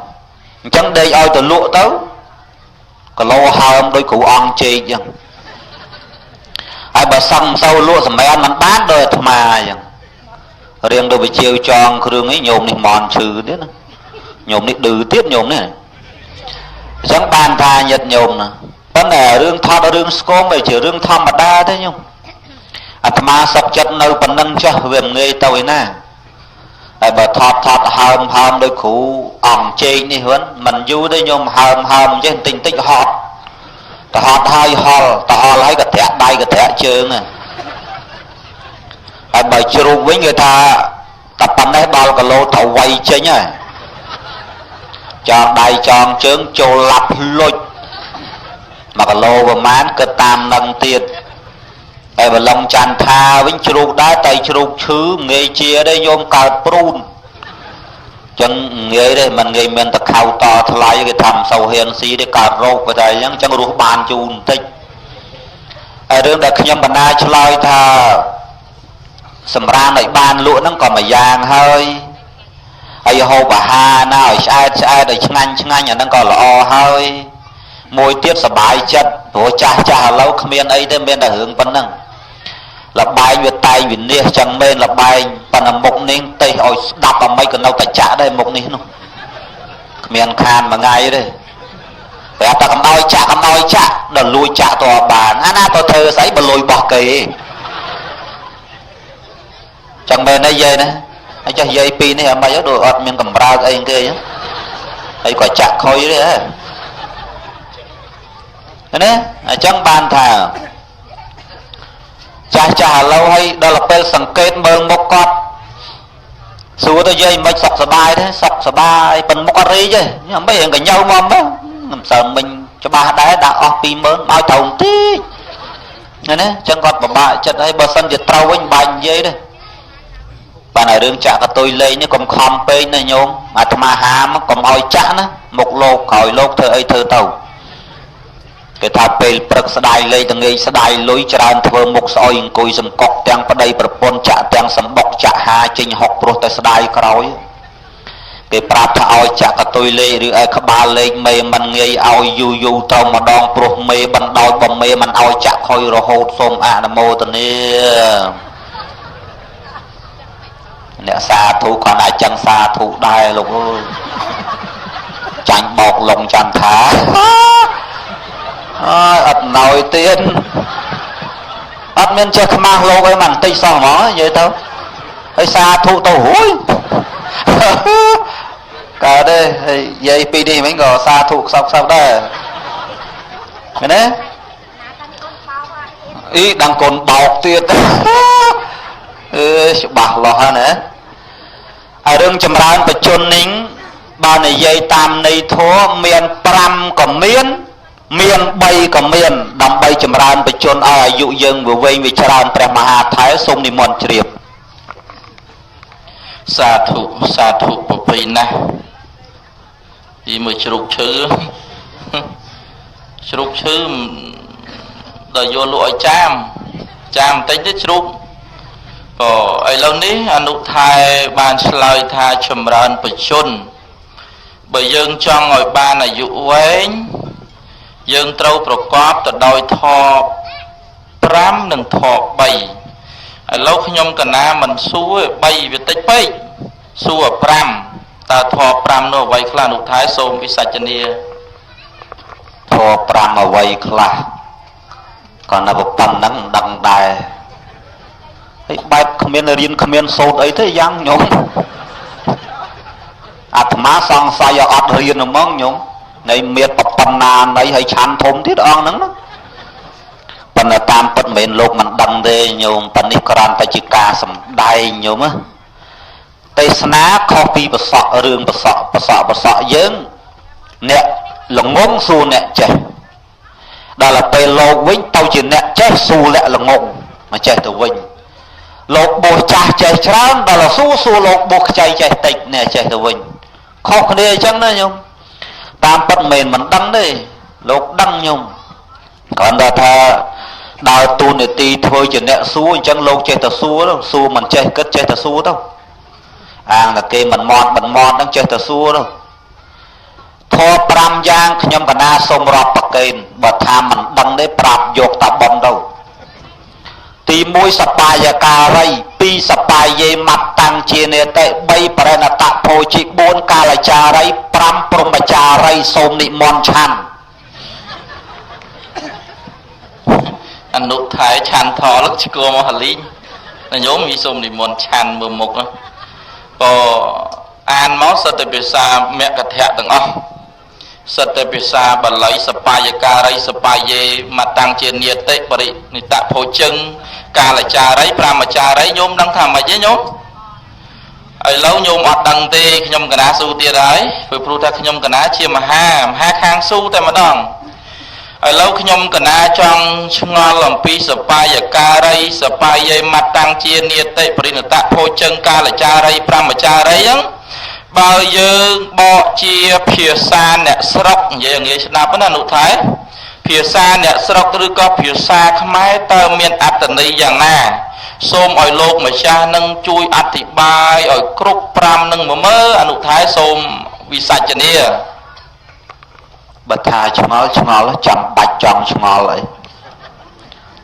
អញ្ចឹងដេកឲ្យទៅលក់ទៅគីឡូហើមដូចគ្រូអង្គជែកអញ្ចឹងហើយបើសឹងមិនសូវលក់សម្រានមិនបានដោយអាត្មាអញ្ចឹងរៀងដូចវិជាវចងគ្រឿងនេះញោមនេះមន់ឈឺទៀតណាញោមនេះឌឺទៀតញោមនេះអញ្ចឹងបានថាញាតិញោមណាប៉ុន្តែរឿងថតរឿងស្គមវាជារឿងធម្មតាទេញោមអាត្មាសុខចិត្តនៅប៉ុណ្ណឹងចុះវាមិនងាយទៅឯណាហើយបើថតថតហើមហើមដូចគ្រូអង្គជែកនេះហ្នឹងមិនយូរទេញោមហើមហើមចេះតិចតិចហត់ទៅហត់ហើយហល់ទៅហល់ហើយក៏ធាក់ដៃក៏ធាក់ជើងហើយបើជ្រូកវិញគេថាតែប៉ុណ្ណេះដល់គីឡូត្រូវវៃចេញហើយចងដៃចងជើងចូលឡាប់លុច1គីឡូប្រហែលគិតតាមនឹងទៀតតែបលងចន្ទថាវិញជ្រូកដែរតែជ្រូកឈឺងាយជាទេញោមកើតព្រូនចឹងងាយទេមិនងាយមានតខៅតថ្លៃគេថាមិនសូវហ៊ានស៊ីទេកើតរោគក៏តែអញ្ចឹងរស់បានជូនបន្តិចហើយរឿងដែលខ្ញុំបណ្ដាឆ្លើយថាសម្រានឲ្យបានលក់ហ្នឹងក៏មួយយ៉ាងហើយហើយហូបអាហារណាឲ្យឆ្អែតឆ្អែតឲ្យឆ្ងាញ់ឆ្ងាញ់អាហ្នឹងក៏ល្អហើយមួយទៀតសบายចិត្តព្រោះចាស់ចាស់ឥឡូវគ្មានអីទេមានតែរឿងប៉ុណ្ណឹងលបែងវាតែងវិនិច្ឆ័យចឹងមែនលបែងប៉ុន្តែមុខនេះទេឲ្យស្ដាប់អ្មីក៏នៅតែចាក់ដែរមុខនេះនោះគ្មានខានមួយថ្ងៃទេប្រាប់តែកុំឲ្យចាក់កុំឲ្យចាក់ដល់លួចចាក់តបានអាណាទៅធ្វើស្អីបើលួយបោះគេចឹងមែនទេយាយណាហើយចេះយាយពីរនេះអាម៉េចដូចអត់មានកម្រើកអីគេហើយក៏ចាក់ខុយទេហ៎ណាអញ្ចឹងបានថាចាស់ចាស់ឥឡូវហើយដល់ពេលសង្កេតមើលមុខគាត់សួរទៅយាយមិនសុខសប្បាយទេសុខសប្បាយប៉ុនមុខអត់រីកទេញ៉ាំមិនរៀងកញើមកមិនសើមិញច្បាស់ដែរដាក់អស់20000ឲ្យត្រូវបន្តិចណាអញ្ចឹងគាត់ពិបាកចិត្តហើយបើសិនជាត្រូវវិញបាច់និយាយទេបានតែរឿងចាក់កតុយលេងនេះកុំខំពេកណាញោមអាត្មាហាមកុំឲ្យចាក់ណាមុខលោកក្រោយលោកធ្វើអីធ្វើទៅគេថាពេលព្រឹកស្ដាយលេងតងាយស្ដាយលុយច្រើនធ្វើមុខស្អុយអង្គុយសង្កុកទាំងប្តីប្រពន្ធចាក់ទាំងសម្បុកចាក់ហាចេញហុកព្រោះតែស្ដាយក្រោយគេប្រាប់ថាឲ្យចាក់កតុយលេងឬឲ្យក្បាលលេងមេមិនងាយឲ្យយូរយូរទៅម្ដងព្រោះមេបណ្ដោយបំមេមិនឲ្យចាក់ខុយរហូតសូមអនុមោទនាអ្នកសាធុគាត់អាចចឹងសាធុដែរលោកអើយចាញ់បោកលងចន្ទថាអើយអត់ណយទៀតអត់មានចេះខ្មាស់លោកអីមិនបន្តិចសោះហ្មងនិយាយទៅហើយសាធុទៅរួយកើតទេហើយនិយាយពីនេះវិញក៏សាធុខ្សោបខ្សោបដែរឃើញទេអីដឹងកូនបោកទៀតអឺច្បាស់លាស់ហើយណាហើយរឿងចម្រើនបជននេះបើនិយាយតាមន័យធម៌មាន5ក៏មានមាន3ក៏មានដើម្បីចម្រើនបជនឲ្យអាយុយើងវាវែងវាច្រើនព្រះមហាថែសូមនិមន្តជ្រាប សាធុសាធុប្រពៃណាស់ពីមួយជ្រូកឈឺជ្រូកឈឺដល់យកលក់ឲ្យចាមចាមបន្តិចទៅជ្រូកក៏ឥឡូវនេះអនុថែបានឆ្លើយថាចម្រើនបជនបើយើងចង់ឲ្យបានអាយុវែងយើងត្រូវប្រកបទៅដោយធម៌5និងធម៌3ឥឡូវខ្ញុំកណាមិនសួរ3វាតិចពេកសួរ5តើធម៌5នោះអ្វីខ្លះអនុថែសូមវិសាចនា ធ 5អ្វីខ្លះក៏នៅប៉ុណ្ណឹងដឹងដែរហើយបែបគ្មានរៀនគ្មានសូត្រអីទេយ៉ាងញោមអាត្មាសង្ស័យអត់រៀនហ្មងញោមនៃមៀតប៉ុណ្ណានៃហើយឆាន់ធំទៀតអង្គហ្នឹងណាប៉ុន្តែតាមពិតមិនមែនលោកមិនដឹងទេញោមប៉ុន្នេះគ្រាន់តែជាការសំដែងញោមណាទេសនាខុសពីប្រសក់រឿងប្រសក់ប្រសក់ប្រសក់យើងអ្នកល្ងងសួរអ្នកចេះដល់ពេលលោកវិញទៅជាអ្នកចេះសួរអ្នកល្ងងមកចេះទៅវិញលោកបោះចាស់ចេះច្រើនដល់សួរសួរលោកបោះខ្ចីចេះតិចអ្នកចេះទៅវិញខុសគ្នាអញ្ចឹងណាញោមតាមពិតមិនមែនមិនដឹងទេលោកដឹងញោមគ្រាន់តែថាដើរទូនាទីធ្វើជាអ្នកសួរអញ្ចឹងលោកចេះតែសួរសួរមិនចេះគិតចេះតែសួរទៅអាងតែគេមិនមត់មិនមត់ហ្នឹងចេះតែសួរទៅធម៌5យ៉ាងខ្ញុំកណាសូមរាប់ប្រកេនបើថាមិនដឹងទេប្រាប់យកតាបំទៅទី1សបាយការី2សបាយយេមត្តតាំងជានេតិ3បរិណតភោជិ4កាលចារី5ព្រហ្មចារីសូមនិមន្តឆាន់អនុថែឆាន់ថលឆ្គមកហលីងញោមមីសូមនិមន្តឆាន់មើលមុខក៏អានមកសិតតែភាសាមគ្គធៈទាំងអស់សិតតែភាសាបាលីសបាយការីសបាយយេមតាំងជានិតិបរិនិតភោជឹងកាលចារីប្រាមចារីញោមដឹងថាម៉េចទេញោមឥឡូវញោមអត់ដឹងទេខ្ញុំកណាស៊ូទៀតហើយព្រោះថាខ្ញុំកណាជាមហាមហាខាងស៊ូតែម្ដងឥឡូវខ្ញុំកណាចង់ឆ្ងល់អំពីសបាយការីសបាយយេមតាំងជានិតិបរិនិតភោជឹងកាលចារីប្រាមចារីហ្នឹងបើយើងបកជាភាសាអ្នកស្រុកនិយាយងាយស្ដាប់ណានុថែភាសាអ្នកស្រុកឬក៏ភាសាខ្មែរតើមានអត្ថន័យយ៉ាងណាសូមឲ្យលោកម្ចាស់នឹងជួយអធិប្បាយឲ្យគ្រប់5នឹងមើលអនុថែសូមវិសាចនាបើថាឆ្ងល់ឆ្ងល់ចាំបាច់ចង់ឆ្ងល់អី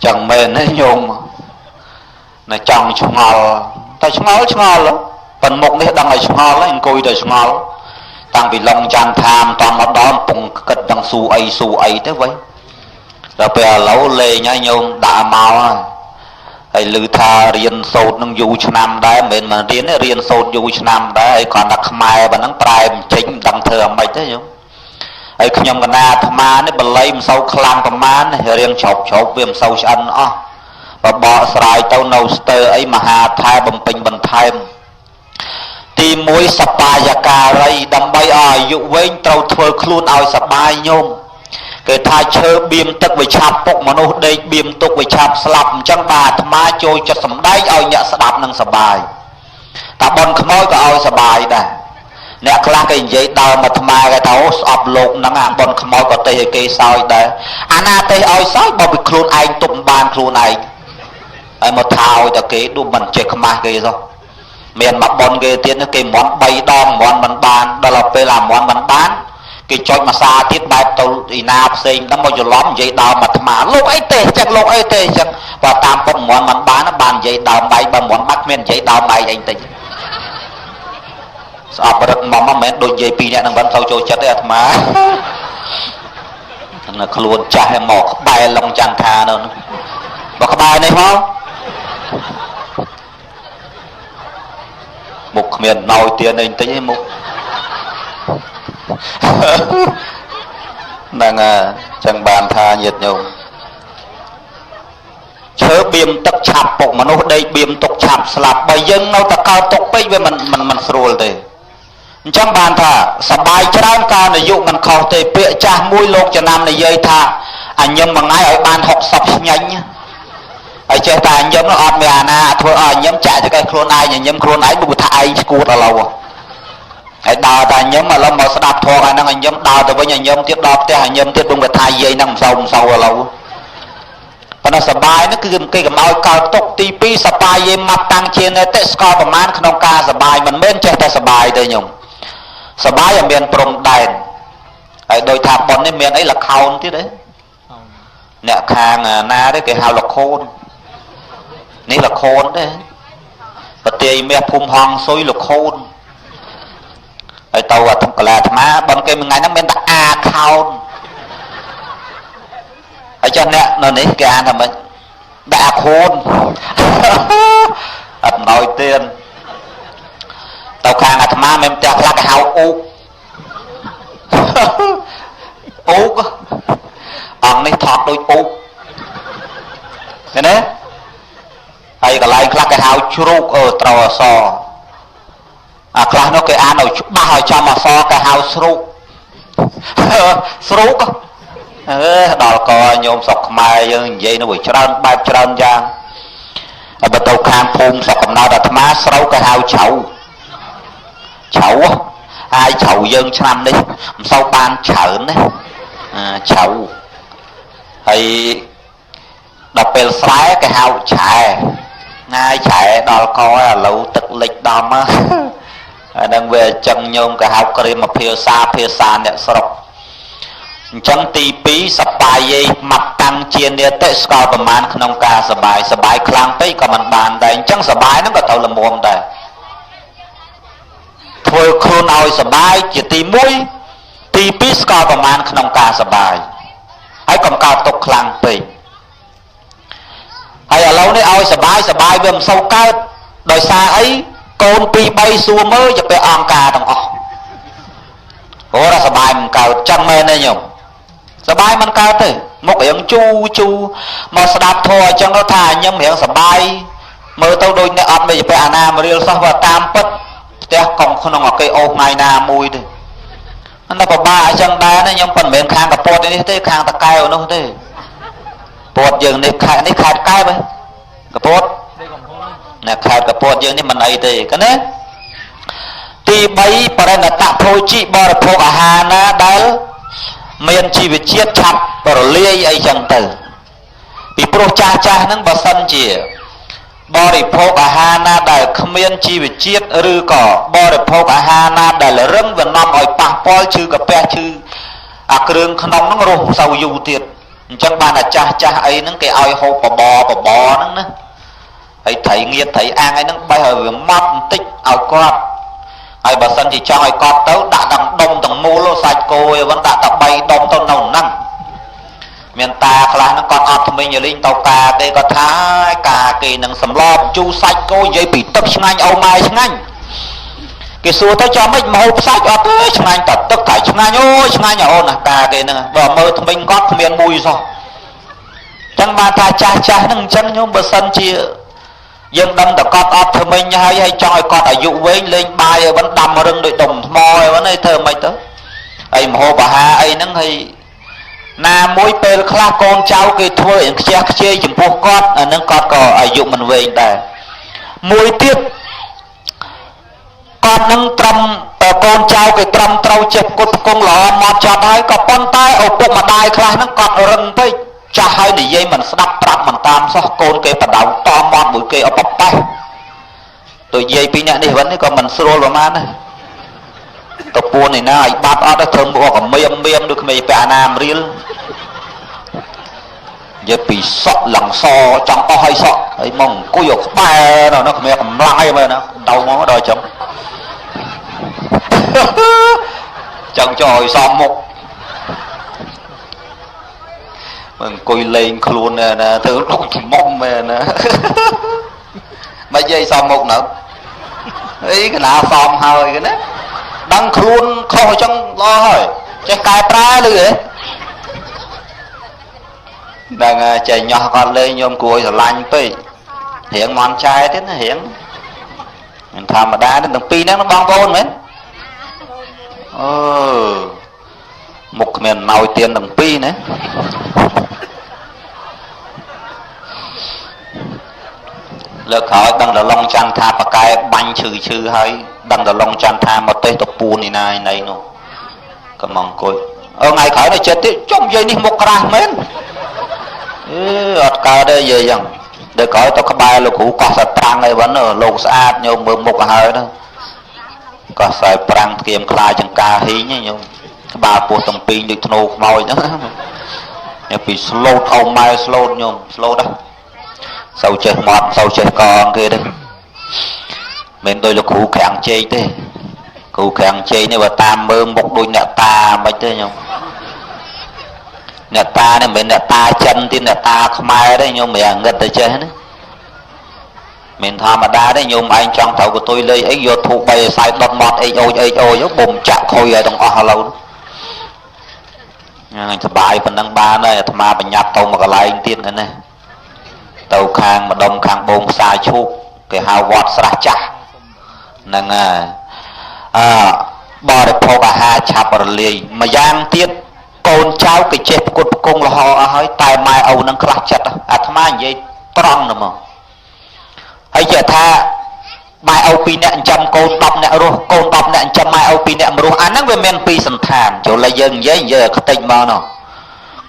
ចឹងមែនទេញោមនៅចង់ឆ្ងល់តែឆ្ងល់ឆ្ងល់ប៉ុន្តែមុខនេះដឹងឲ្យឆ្ងល់ហើយអង្គុយតែឆ្ងល់តាំងពីឡុងចន្ទថាមតាមមកដល់ពងគិតដឹងស៊ូអីស៊ូអីទៅវិញដល់ពេលឥឡូវលេងហើយញោមដាក់មកហើយឮថារៀនសូត្រនឹងយូរឆ្នាំដែរមិនមែនមករៀនទេរៀនសូត្រយូរឆ្នាំដែរហើយគ្រាន់តែខ្មែរប៉ុណ្ណឹងប្រែមិនចេញមិនដឹងធ្វើអ្ម៉េចទេញោមហើយខ្ញុំកណាអាត្មានេះបល័យមិនសូវខ្លាំងប្រមាណរៀងជ្រប់ជ្រប់វាមិនសូវឆ្អិនអស់បបកស្រាយទៅនៅស្ទើអីមហាថែបំពេញបន្ថែមទី1សបាយការីដើម្បីឲ្យអាយុវែងត្រូវធ្វើខ្លួនឲ្យសបាយញោមគេថាឈើបៀមទឹកវាឆាប់ពុកមនុស្សដេកបៀមទុកវាឆាប់ស្លាប់អញ្ចឹងបាទអាត្មាចូលចិត្តសំដែងឲ្យអ្នកស្ដាប់នឹងសបាយតាបនខ្មោចក៏ឲ្យសបាយដែរអ្នកខ្លះគេនិយាយដើមអាត្មាគេថាអូស្អប់លោកហ្នឹងអាបនខ្មោចក៏ទេឲ្យគេសោយដែរអាណាទេឲ្យសោយបើពីខ្លួនឯងទប់បានខ្លួនឯងហើយមកថាឲ្យតែគេដូចមិនចេះខ្មាស់គេសោះមានមកបនគេទៀតគេមន់3ដងមន់មិនបានដល់ពេលអាមន់មិនបានគេចុចមួយសាទៀតបែបទៅឯណាផ្សេងដល់មកច្រឡំនិយាយដើមអាត្មាលោកអីទេចឹងលោកអីទេចឹងបើតាមពុតមន់មិនបានបាននិយាយដើមបែកបើមន់បាត់គ្មាននិយាយដើមបែកអីតិចស្អប់រឹកមកមិនមែនដូចនិយាយពីរនាក់នឹងមិនសូវចូលចិត្តទេអាត្មានៅខ្លួនចាស់ឲ្យមកក្បែរឡុងចន្ទថានៅបើក្បែរនេះមកមុខគ្មានណយទៀតអីបន្តិចឯងមុខហ្នឹងចឹងបានថាញាតិញោមឈើបៀមទឹកឆាប់ពុកមនុស្សដេកបៀមទុកឆាប់ស្លាប់បើយើងនៅតែកើតទុកពេកវាមិនមិនស្រួលទេអញ្ចឹងបានថាសបាយច្រើនកាលអាយុមិនខុសទេពាក្យចាស់មួយលោកចំណាំនិយាយថាអញញឹមមួយថ្ងៃឲ្យបាន60ឆ្ងាញ់ហើយចេះតែអញញឹមអត់មានអាណាធ្វើឲ្យអញញឹមចាក់ចកេះខ្លួនឯងញឹមខ្លួនឯងបើថាឯងឈួតឥឡូវហើយដើរតែញឹមឥឡូវមកស្ដាប់ធម៌អាហ្នឹងអញញឹមដើរទៅវិញអញញឹមទៀតដល់ផ្ទះអញញឹមទៀតពងវាថាយាយហ្នឹងមិនសូវមិនសូវឥឡូវប៉ុន្តែសបាយហ្នឹងគឺគេកុំឲ្យកើតទុកទី2សបាយយេមត្តតាំងជានេតិស្គាល់ប្រមាណក្នុងការសបាយមិនមែនចេះតែសបាយទេញោមសបាយឲ្យមានព្រំដែនហើយដោយថាប៉ុននេះមានអីលខោនទៀតទេអ្នកខាងណាទេគេហៅលខោននេះលខោនទេប្រទាយមាសភូមិហងស៊ុយលខោនហើយទៅអាកលាអាត្មាប៉ុនគេមួយថ្ងៃហ្នឹងមានតែអាខោន ហើយចុះអ្នកនៅនេះគេអានថាម៉េចដាក់អាខូនអត់ណយទៀនទៅខាងអាត្មាមិនផ្ទះខ្លះគេហៅអ៊ូកអ៊ូកអង្គនេះថតដូចអ៊ូកឃើញទេហើយកន្លែងខ្លះគេហៅជ្រូកអឺត្រូវអសអាខ្លះនោះគេអានឲ្យច្បាស់ឲ្យចំអសគេហៅស្រូកស្រូកអឺដល់កញោមស្រុកខ្មែរយើងនិយាយនៅវាច្រើនបែបច្រើនយ៉ាងហើយបើទៅខាងភូមិស្រុកកំណើតអាត្មាស្រូវគេហៅជ្រៅជ្រៅហើយជ្រៅយើងឆ្នាំនេះមិនសូវបានច្រើនណាជ្រៅហើយដល់ពេលស្រែគេហៅឆែណាយឆែដល់កឥឡូវទឹកលិចដំអានឹងវាអញ្ចឹងញោមគេហៅក្រៀមភាសាភាសាអ្នកស្រុកអញ្ចឹងទី2សបាយយេមត្តតាំងជានេតិស្គាល់ប្រមាណក្នុងការសបាយសបាយខ្លាំងពេកក៏មិនបានដែរអញ្ចឹងសបាយហ្នឹងក៏ត្រូវល្មមដែរធ្វើខ្លួនឲ្យសបាយជាទី1ទី2ស្គាល់ប្រមាណក្នុងការសបាយហើយកុំកើតទុកខ្លាំងពេកហើយឥឡូវនេះឲ្យសបាយសបាយវាមិនសូវកើតដោយសារអីកូន2 3សួរមើលจะไปអង្គការទាំងអស់ព្រោះសបាយមិនកើតចឹងមែនទេញោមសបាយមិនកើតទេមុខរៀងជូជូមកស្ដាប់ធម៌អញ្ចឹងទៅថាញឹមរៀងសបាយមើលទៅដូចអ្នកអត់មានពាក់អាណាមរៀលសោះว่าតាមពិតផ្ទះកុំក្នុងអគេអូសថ្ងៃណាមួយទេអានោះពិបាកអញ្ចឹងដែរណាខ្ញុំប៉ុន្មានខាងកពតនេះទេខាងតកែវនោះទេពតយើងនេះខេត្តនេះខេត្តកែបកពតណាខេត្តកពតយើងនេះមិនអីទេកណាទី3បរិណតភោជីបរិភោគអាហារណាដែលមានជីវជាតិឆាប់រលាយអីចឹងទៅពីព្រោះចាស់ចាស់ហ្នឹងបើសិនជាបរិភោគអាហារណាដែលគ្មានជីវជាតិឬក៏បរិភោគអាហារណាដែលរឹងវានាំឲ្យប៉ះពាល់ឈឺកាពះឈឺអាគ្រឿងក្នុងហ្នឹងរស់សូវយូរទៀតអញ្ចឹងបានអាចាស់ចាស់អីហ្នឹងគេឲ្យហូបបបបបហ្នឹងណាហើយត្រីងៀតត្រីអាំងអីហ្នឹងបេះឲ្យវាម៉ត់បន្តិចឲ្យគាត់ហើយបើសិនជាចង់ឲ្យគាត់ទៅដាក់ទាំងដុំទាំងមូលសាច់គោអីវិញដាក់តែ3ដុំទៅនៅហ្នឹងមានតាខ្លះហ្នឹងគាត់អត់ថ្មិញលីងទៅការគេគាត់ថាការគេនឹងសម្លជូរសាច់គោនិយាយពីទឹកឆ្ងាញ់អូម៉ែឆ្ងាញ់គេសួរទៅចាំម៉េចមកហូបសាច់អត់ទេឆ្ងាញ់តែទឹកតែឆ្ងាញ់អូយឆ្ងាញ់អូនណាការគេហ្នឹងបើមើលថ្មិញគាត់គ្មានមួយសោះចឹងបានថាចាស់ចាស់ហ្នឹងអញ្ចឹងញោមបើសិនជាយើងដឹងតែគាត់អត់ថ្មិញហើយហើយចង់ឲ្យគាត់អាយុវែងលេងបាយឲ្យវិញដាំរឹងដូចដុំថ្មឲ្យវិញហើយធ្វើម៉េចទៅហើយមហូបអាហារអីហ្នឹងហើយណាមួយពេលខ្លះកូនចៅគេធ្វើឲ្យខ្ជះខ្ជាយចំពោះគាត់អានឹងគាត់ក៏អាយុមិនវែងដែរមួយទៀតគាត់នឹងត្រឹមកូនចៅគេត្រឹមត្រូវចេះគុតគង់ល្អមកចត់ហើយក៏ប៉ុន្តែឪពុកម្ដាយខ្លះហ្នឹងគាត់រឹងពេកចាស់ហើយនិយាយមិនស្ដាប់ប្រាប់មិនតាមសោះកូនគេបដៅតមាត់មួយគេអបប៉េះទៅនិយាយពីអ្នកនេះវិញក៏មិនស្រួលប្រហែលណាទៅពួនឯណាឲ្យបាត់អត់ទៅធ្វើមកកមៀមមៀមដូចក្មេងពាក់អាណាមរៀលនិយាយពីសក់ឡើងសចង់អស់ឲ្យសក់ហើយមកអង្គុយឲ្យក្បែរនៅគ្មានកម្លាំងអីមើលណាដៅមកដល់ចឹងចង់ចោលឲ្យសមមុខអង្គុយលេងខ្លួនណាធ្វើដូចច្មុំមែនណាមិននិយាយសមមុខនៅអីកណាសមហើយណាដឹងខ្លួនខុសអញ្ចឹងល្អហើយចេះកែប្រែឬហ៎ដឹងចេះញាស់គាត់លេងញោមគួរឲ្យស្រឡាញ់ពេករៀងមន់ចែទៀតណារៀងមិនធម្មតាទេទាំងពីរហ្នឹងបងប្អូនមែនអឺមុខគ្មានណោយទៀនទាំងពីរណាលើកក្រោយដឹងដល់ឡងច័ន្ទថាបកែបាញ់ឈឺឈឺហើយដឹងដល់ឡងច័ន្ទថាមកទេសទៅពូននេះណាណីនោះក៏មកអង្គុយអឺថ្ងៃក្រោយនៅចិត្តទៀតចុំយាយនេះមុខក្រាស់មែនអឺអត់កើតទេយាយចឹងដល់ក្រោយទៅក្បែរលោកគ្រូកោះសត្រាំងអីវិញលោកស្អាតញោមមើលមុខហើយណាកោះខ្សែប្រាំងធៀមខ្លាចង្ការហ៊ីងញោមក្បាលពោះទាំងពីរដូចធ្នូខ្មោចហ្នឹងញពីស្លូតអោម៉ែស្លូតញោមស្លូតហ្នឹងសូវចេះមាត់សូវចេះកងគេទេមិនដូចលោកគ្រូក្រាំងជែកទេគ្រូក្រាំងជែកនេះបើតាមមើលមុខដូចអ្នកតាមិនទេញោម អ្នកតានេះមិនមែនអ្នកតាចិនទៀតអ្នកតាខ្មែរទេញោមមិនងឹតទៅចេះណាមិនធម្មតាទេញោមឯងចង់ត្រូវកតុយលេអីយកធូប3ឲ្យសាយដុតមាត់អេអូចអេអូចបំចាក់ខុយឲ្យទាំងអស់ឥឡូវហ្នឹងសបាយប៉ុណ្ណឹងបានហើយអាត្មាបញ្ញាប់ទៅមកកន្លែងទៀតណាទៅខាងម្ដុំខាងបងផ្សារឈូកគេហៅវត្តស្រះចាស់ហ្នឹងហើយអើបរិភោគអាហារឆាប់រលាយម្យ៉ាងទៀតកូនចៅគេចេះផ្គត់ផ្គង់លហអស់ហើយតែម៉ែឪនឹងខ្លះចិត្តអាត្មានិយាយត្រង់ណាមកហើយចេះថាម៉ែឪ2នាក់ចិញ្ចឹមកូន10នាក់រស់កូន10នាក់ចិញ្ចឹមម៉ែឪ2នាក់មរស់អាហ្នឹងវាមានពីរសន្តានចូលតែយើងនិយាយនិយាយឲ្យខ្ទេចមកនោះ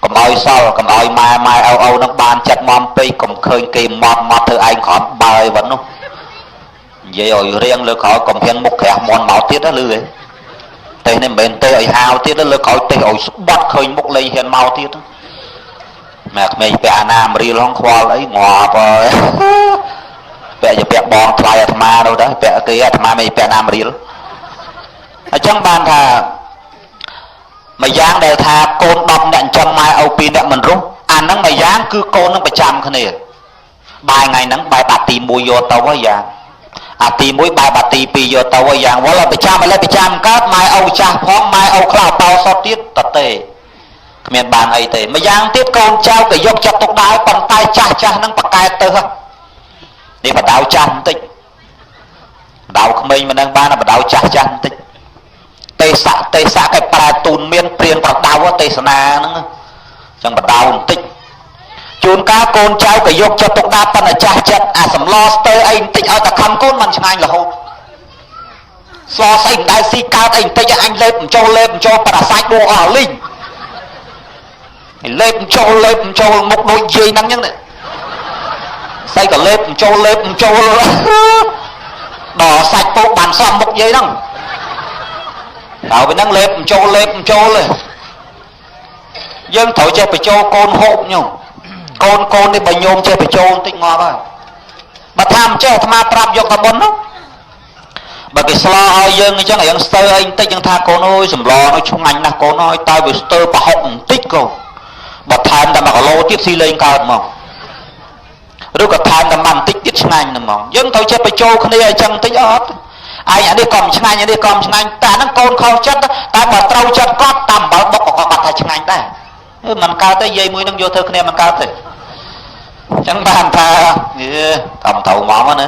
កុំឲ្យសល់កុំឲ្យម៉ែម៉ែឪឪនឹងបានចិត្តមពេកកុំឃើញគេមត់មត់ធ្វើឯងក្រំបើយវ៉ាន់នោះនិយាយឲ្យរៀងលើក្រោយកុំហ៊ានមុខក្រាស់មន់មកទៀតណាលឺទេទេសនេះមិនមែនទេឲ្យហាវទៀតលើក្រោយទេសឲ្យស្បត់ឃើញមុខលែងហ៊ានមកទៀតម៉ែក្មេងពាក់អាណាមរៀលហងខ្វល់អីងាប់ហើយពាក់ជាពាក់បងថ្លៃអាត្មានោះទៅពាក់គេអាត្មាមិនពាក់ណាមរៀលអញ្ចឹងបានថាមួយយ៉ាងដែលថាកូន10អ្នកចិញ្ចឹមម៉ែឪ2អ្នកមិនរស់អាហ្នឹងមួយយ៉ាងគឺកូននឹងប្រចាំគ្នាបាយថ្ងៃហ្នឹងបាយបាត់ទី1យកទៅហើយយ៉ាងអាទី1បាយបាត់ទី2យកទៅហើយយ៉ាងវល់ប្រចាំឥឡូវប្រចាំកើតម៉ែឪចាស់ផងម៉ែឪខ្លះបោសុតទៀតតទេគ្មានបានអីទេម្យ៉ាងទៀតកូនចៅក៏យកចិត្តទុកដែរប៉ុន្តែចាស់ចាស់ហ្នឹងប្រកែកទៅនេះបដៅចាស់បន្តិចបដៅក្មេងមិនដឹងបានបដៅចាស់ចាស់បន្តិចទេសៈទេសៈគេប្រើទូនមានព្រានប្រដៅទេសនាហ្នឹងចឹងបដៅបន្តិចជួនកាលកូនចៅក៏យកចិត្តទុកដាក់ប៉ុន្តែចាស់ចិត្តអាសំឡស្ទើអីបន្តិចឲ្យតែខំកូនមិនឆ្ងាញ់រហូតស្លស្អីមិនដែលស៊ីកើតអីបន្តិចអញលេបបញ្ចូលលេបបញ្ចូលប្រសាច់ដួអស់លីងលេបបញ្ចូលលេបបញ្ចូលមុខដូចយាយហ្នឹងចឹងនេះស្អីក៏លេបបញ្ចូលលេបបញ្ចូលដល់សាច់ពោកបានសំមុខយាយហ្នឹងដល់ពេលហ្នឹងលេបបញ្ចូលលេបបញ្ចូលទេយើងត្រូវចេះបញ្ចូលកូនហូបញោមកូនកូននេះបើញោមចេះបញ្ចូលបន្តិចងាប់ហើយបើថាមិនចេះអាត្មាប្រាប់យកតែបុណ្យនោះបើគេស្លឲ្យយើងអញ្ចឹងរៀងស្ទើអីបន្តិចយើងថាកូនអើយសម្លនោះឆ្ងាញ់ណាស់កូនអើយតែវាស្ទើប្រហុកបន្តិចកូនបើថែមតែ1គីឡូទៀតស៊ីលេងកើតមកឬក៏ថែមតែបន្តិចទៀតឆ្ងាញ់ហ្មងយើងត្រូវចេះបញ្ចូលគ្នាអញ្ចឹងបន្តិចអត់ឯងអានេះក៏មិនឆ្ងាញ់អានេះក៏មិនឆ្ងាញ់តែអាហ្នឹងកូនខុសចិត្តតែបើត្រូវចិត្តគាត់តាមអំបិលបុកក៏គាត់ថាឆ្ងាញ់ដែរមិនកើតទេយាយមួយនឹងយកធ្វើគ្នាមិនកើតទេអញ្ចឹងបានថាតាមត្រូវមកណា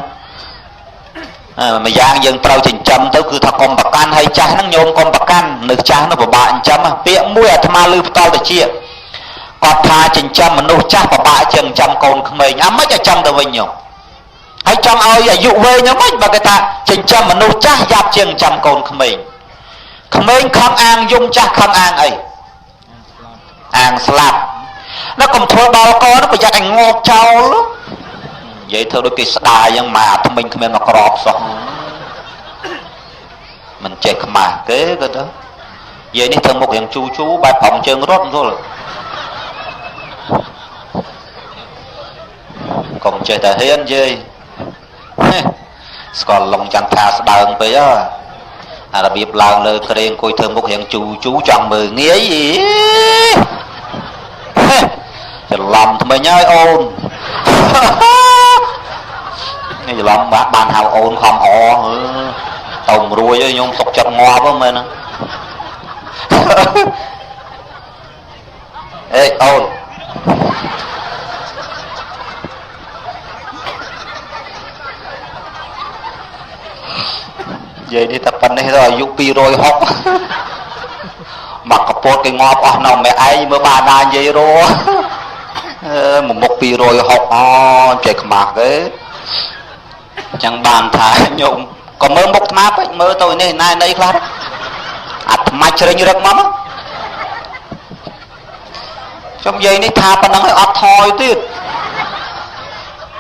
ម្យ៉ាងយើងត្រូវចិញ្ចឹមទៅគឺថាកុំប្រកាន់ហើយចាស់ហ្នឹងញោមកុំប្រកាន់នៅចាស់នោះពិបាកចិញ្ចឹមពាក្យមួយអាត្មាឮផ្ទាល់ទៅជាគាត់ថាចិញ្ចឹមមនុស្សចាស់ពិបាកជាងចិញ្ចឹមកូនក្មេងអាម៉េចឲ្យចឹងទៅវិញញោមហើយចង់ឲ្យអាយុវែងហ្នឹងមិនបើគេថាចិញ្ចឹមមនុស្សចាស់យ៉ាប់ជាងចិញ្ចឹមកូនក្មេងក្មេងខំអាងយំចាស់ខំអាងអីអាងស្លាប់แล้วកុំធ្វើដល់កនោះប្រយ័ត្នឲ្យងាប់ចោលនិយាយធ្វើដូចគេស្ដាយយ៉ាងម៉ាថ្មិញគ្មានមកក្របសោះមិនចេះខ្មាស់គេក៏ទៅយាយនេះធ្វើមុខយ៉ាងជូជូបែបប្រងជើងរត់ទល់កុំចេះតែហ៊ានយាយស្គាល់ឡុងចន្ទថាស្ដើងពេកហ៎អារបៀបឡើងលើក្រេងអង្គុយធ្វើមុខរៀងជូជូចង់មើលងាយច្រឡំថ្មិញហើយអូននេះច្រឡំបានហៅអូនខំអទៅមិនរួចទេខ្ញុំសុកចិត្តងាប់ហ្នឹងមែនហ្នឹងអេអូននិយាយនេះតែប៉ុណ្ណេះទៅអាយុ260មកកពតគេងាប់អស់នៅម៉ែឯងមើលបានណានិយាយរមួយមុខ260អូចេះខ្មាស់គេអញ្ចឹងបានថាញោមក៏មើលមុខអាត្មាពេកមើលទៅនេះណែណីខ្លះអាត្មាជ្រិញរឹកមកខ្ញុំនិយាយនេះថាប៉ុណ្ណឹងឲ្យអត់ថយទៀត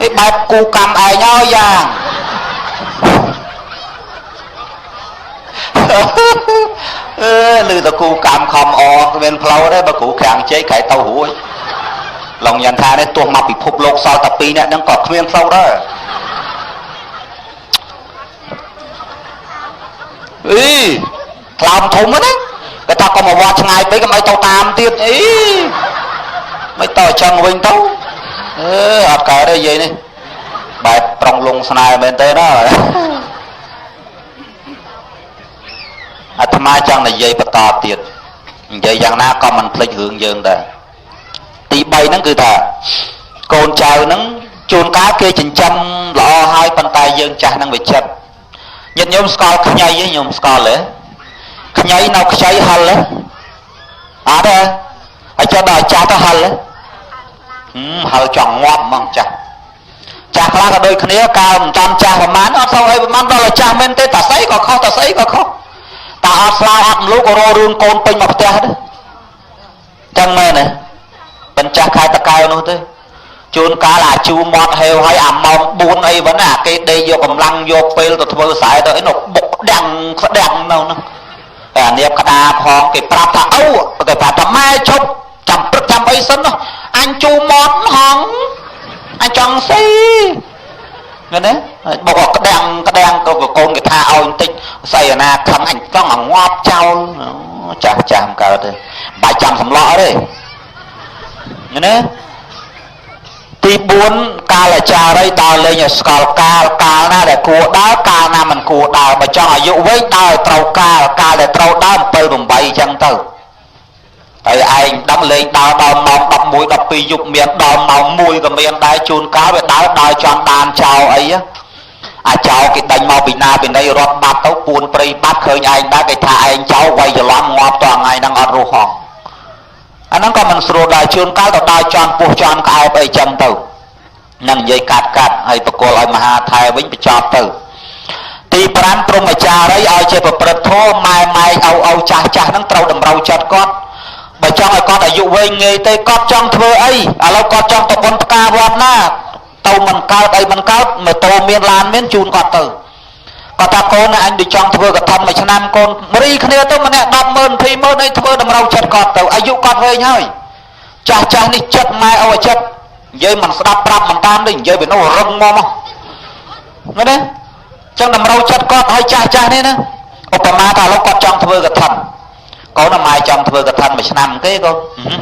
នេះបែបគូកម្មឯងហើយយ៉ាងអឺឮតគូកម្មខំអគ្មានផ្លូវទេបើគ្រូក្រាំងជែកក្រែទៅរួចឡងយ៉ាងថានេះទោះមកពិភពលោកសល់តែ2នាក់ហ្នឹងក៏គ្មានផ្លូវដែរអីថ្លើមធំណាគេថាកុំមកវត្តឆ្ងាយពេកកុំឲ្យទៅតាមទៀតអី មិនតចង់វិញទៅអឺអត់កើតទេយាយនេះបែបប្រុងលងស្នេហ៍មែនទេណាអាត្មាចង់និយាយបន្តទៀតនិយាយយ៉ាងណាក៏មិនភ្លេចរឿងយើងដែរទី3ហ្នឹងគឺថាកូនចៅហ្នឹងជួនកាលគេចិញ្ចឹមល្អហើយប៉ុន្តែយើងចាស់ហ្នឹងវាចិត្តញាតិញោមស្គាល់ខ្ញីទេញោមស្គាល់ទេខ្ញីនៅខ្ចីហិលទេអត់ទេហើយចុះដល់ចាស់ទៅហិលហិលចង់ងាប់ហ្មងចាស់ចាស់ខ្លះក៏ដូចគ្នាកើមិនតាមចាស់ប្រហែលអត់សូវអីប្រហែលដល់ចាស់មែនទេតាស្អីក៏ខុសតាស្អីក៏ខុសតាអត់ស្លាវអត់មលូក៏រករឿងកូនពេញមកផ្ទះដែរចឹងមែនទេមិនចាស់ខែតកែវនោះទេជួនកាលអាជូមាត់ហេវហើយអាម៉ោង4អីវិញអាគេដេកយកកម្លាំងយកពេលទៅធ្វើស្រែទៅអីនោះបុកដាំងស្ដាំងនៅហ្នឹងតែអានៀបក្តារផងគេប្រាប់ថាឪគេប្រាប់ថាម៉ែឈប់ចាំព្រឹកចាំអីសិននោះអញជូមាត់ហងអញចង់ស៊ីឃើញទេបុកក្តាំងក្តាំងក៏កូនគេថាឲ្យបន្តិចស្អីអាណាខឹងអញចង់ឲ្យងាប់ចោលចាស់ចាស់មិនកើតទេបាច់ចាំសម្លក់ទេឃើញទេទី4កាលអាចារីដើរលេងឲ្យស្គាល់កាលកាលណាដែលគួរដើរកាលណាមិនគួរដើរបើចង់អាយុវែងដើរត្រូវកាលកាលដែលត្រូវដើរ7 8អញ្ចឹងទៅហើយឯងដឹងលេងដើរដល់ម៉ោង11 12យប់មានដល់ម៉ោង1ក៏មានដែរជួនកាលវាដើរដើរចង់ដានចោលអីអាចោលគេដេញមកពីណាពីណីរត់បាត់ទៅពួនព្រៃបាត់ឃើញឯងដែរគេថាឯងចោលវាយច្រឡំងាប់តថ្ងៃហ្នឹងអត់រស់ហងអាហ្នឹងក៏មិនស្រួលដែរជួនកាលទៅដើរចន់ពោះចន់ក្អែបអីចឹងទៅនឹងនិយាយកាត់កាត់ហើយបកលឲ្យមហាថែវិញបញ្ចប់ទៅទី5ព្រហ្មចារីឲ្យជាប្រព្រឹត្តធម៌ម៉ែម៉ែឪឪចាស់ចាស់ហ្នឹងត្រូវតម្រូវចិត្តគាត់បើចង់ឲ្យគាត់អាយុវែងងាយទេគាត់ចង់ធ្វើអីឥឡូវគាត់ចង់ទៅបុណ្យផ្កាវត្តណាទៅមិនកើតអីមិនកើតម៉ូតូមានឡានមានជូនគាត់ទៅគាត់ថាកូនអញដូចចង់ធ្វើកឋិនមួយឆ្នាំកូនរីគ្នាទៅម្នាក់100000 20000អីធ្វើតម្រូវចិត្តគាត់ទៅអាយុគាត់វែងហើយចាស់ចាស់នេះចិត្តម៉ែឪឲ្យចិត្តនិយាយមិនស្ដាប់ប្រាប់មិនតាមនេះនិយាយពីនោះរឹងមកមកមែនទេចឹងតម្រូវចិត្តគាត់ឲ្យចាស់ចាស់នេះណាឧបមាថាឥឡូវគាត់ចង់ធ្វើកឋិនកូនម៉ែចង់ធ្វើកឋិនមួយឆ្នាំគេកូន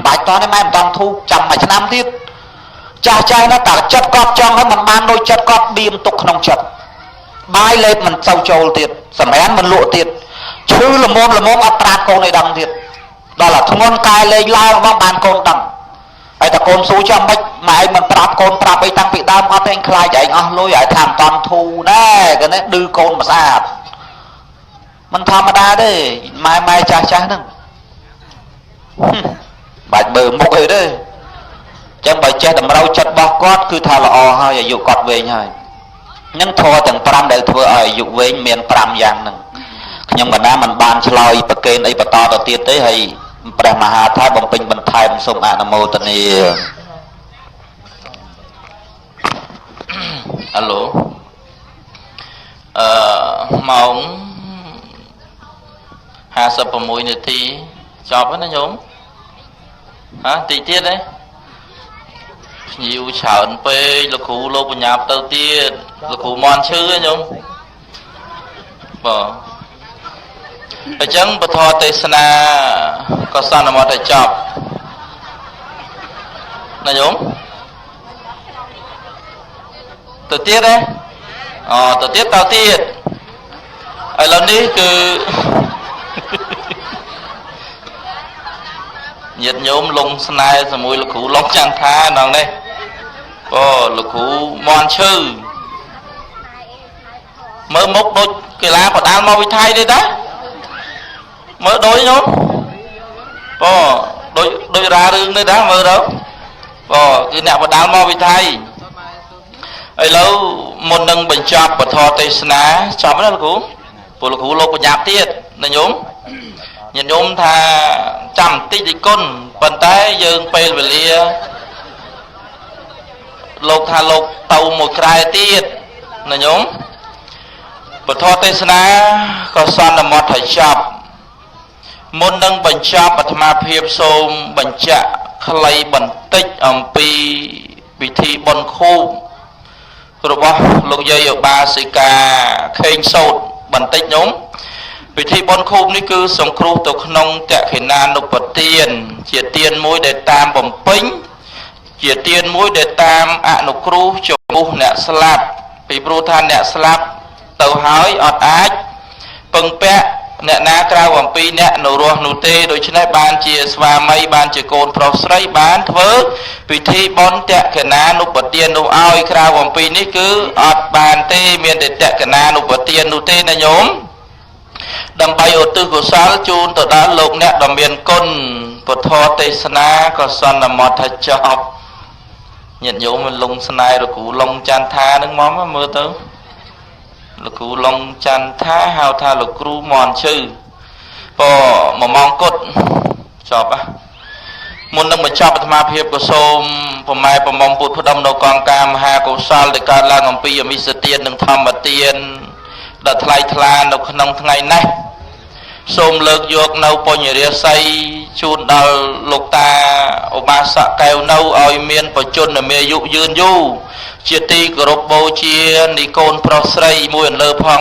បាច់តនេះម៉ែមិនតន់ធូចាំមួយឆ្នាំទៀតចាស់ចាស់ណាតែចិត្តគាត់ចង់ហើយមិនបានដូចចិត្តគាត់បៀមទុកក្នុងចិត្តបាយលេបមិនសូវចូលទៀតសម្រានមិនលក់ទៀតឈឺល្មមល្មមអត់ប្រាប់កូនឲ្យដឹងទៀតដល់តែធ្ងន់កាយលេងឡើងមកបានកូនដឹងហើយតែកូនស៊ូចាំមិនម៉ែឯងមិនប្រាប់កូនប្រាប់អីតាំងពីដើមអត់ទេខ្លាចឯងអស់លុយឲ្យថាមិនតន់ធូដែរគេនេះឌឺកូនមិនស្អាតមិនធម្មតាទេម៉ែម៉ែចាស់ចាស់ហ្នឹងបាច់មើលមុខអីទេចឹងបើចេះតម្រូវចិត្តរបស់គាត់គឺថាល្អហើយអាយុគាត់វែងហើយនឹងធម៌ទាំង5ដែលធ្វើឲ្យអាយុវែងមាន5យ៉ាងហ្នឹងខ្ញុំកណាមិនបានឆ្លើយប្រកេនអីបន្តទៅទៀតទេហើយព្រះមហាថែបំពេញបន្ថែមសូមអនុមោទនាអាឡូម៉ោង56នាទីចប់ហើយណាញោមហ៎តិចទៀតទេភ្ញៀវច្រើនពេកលោកគ្រូលោកបញ្ញាប់ទៅទៀតលោកគ្រូមន់ឈឺហ៎ញោមបាទអញ្ចឹងពធទេសនាក៏សន្មតឲ្យចប់ណាញោមទៅទៀតទេអូទៅទៀតទៅទៀតឥឡូវនេះគឺញាតិញោមលងស្នេហ៍ជាមួយលោកគ្រូលងចាំងថាណងនេះអូលោកគ្រូមន់ឈឺមើលមុខដូចកីឡាបដាល់មកវិថីទេតាមើលដូចញោមអូដូចដូចរារឿងនេះតាមើលទៅអូគឺអ្នកបដាល់មកវិថីឥឡូវមុននឹងបញ្ចប់ពធទេសនាចប់ណាលោកគ្រូពលលោកគ្រូលោកបញ្ញាប់ទៀតណាញោមញាតិញោមថាចាំបន្តិចតិគុណប៉ុន្តែយើងពេលវេលាលោកថាលោកទៅមួយក្រែទៀតណាញោមពធទេសនាក៏សន្មតឲ្យចប់មុននឹងបញ្ចប់អាត្មាភាពសូមបញ្ជាក់ខ្លីបន្តិចអំពីពិធីបុណ្យខួបរបស់លោកយាយឧបាសិកាខេងសោតបន្តិចញោមពិធីបុណ្យខួបនេះគឺសង្គ្រោះទៅក្នុងតក្ខិណានុបទានជាទានមួយដែលតាមបំពេញ ជាទានមួយដែលតាមអនុគ្រោះចំពោះអ្នកស្លាប់ពីព្រោះថាអ្នកស្លាប់ទៅហើយអត់អាចពឹងពាក់អ្នកណាក្រៅអំពីអ្នកនៅរស់នោះទេដូច្នេះបានជាស្វាមីបានជាកូនប្រុសស្រីបានធ្វើពិធីបុណ្យតក្កណានុបទាននោះឲ្យក្រៅអំពីនេះគឺអត់បានទេមានតែតក្កណានុបទាននោះទេណាញោមដើម្បីឧទ្ទិសកុសលជូនទៅដល់លោកអ្នកដ៏មានគុណពធទេសនាក៏សន្មតថាចប់ញាតិញោមមិនលងស្នេហ៍លោកគ្រូលងចន្ទថានឹងមកមើលទៅលោកគ្រូលងចន្ទថាហៅថាលោកគ្រូមន់ឈឺពមួយម៉ោងគត់ចប់ហ៎មុននឹងបញ្ចប់អាត្មាភាពក៏សូមប្រម៉ែប្រមុំពុទ្ធផ្ដុំនៅកងការមហាកុសលដែលកើតឡើងអំពីអមិសទាននិងធម្មទានដ៏ថ្លៃថ្លានៅក្នុងថ្ងៃនេះសូមលើកយកនៅបញ្ញរាសីជូនដល់លោកតាឧបាសកកែវនៅឲ្យមានបច្ចុប្បន្នមានអាយុយឺនយូរជាទីគោរពបូជានៃកូនប្រុសស្រីមួយអន្លើផង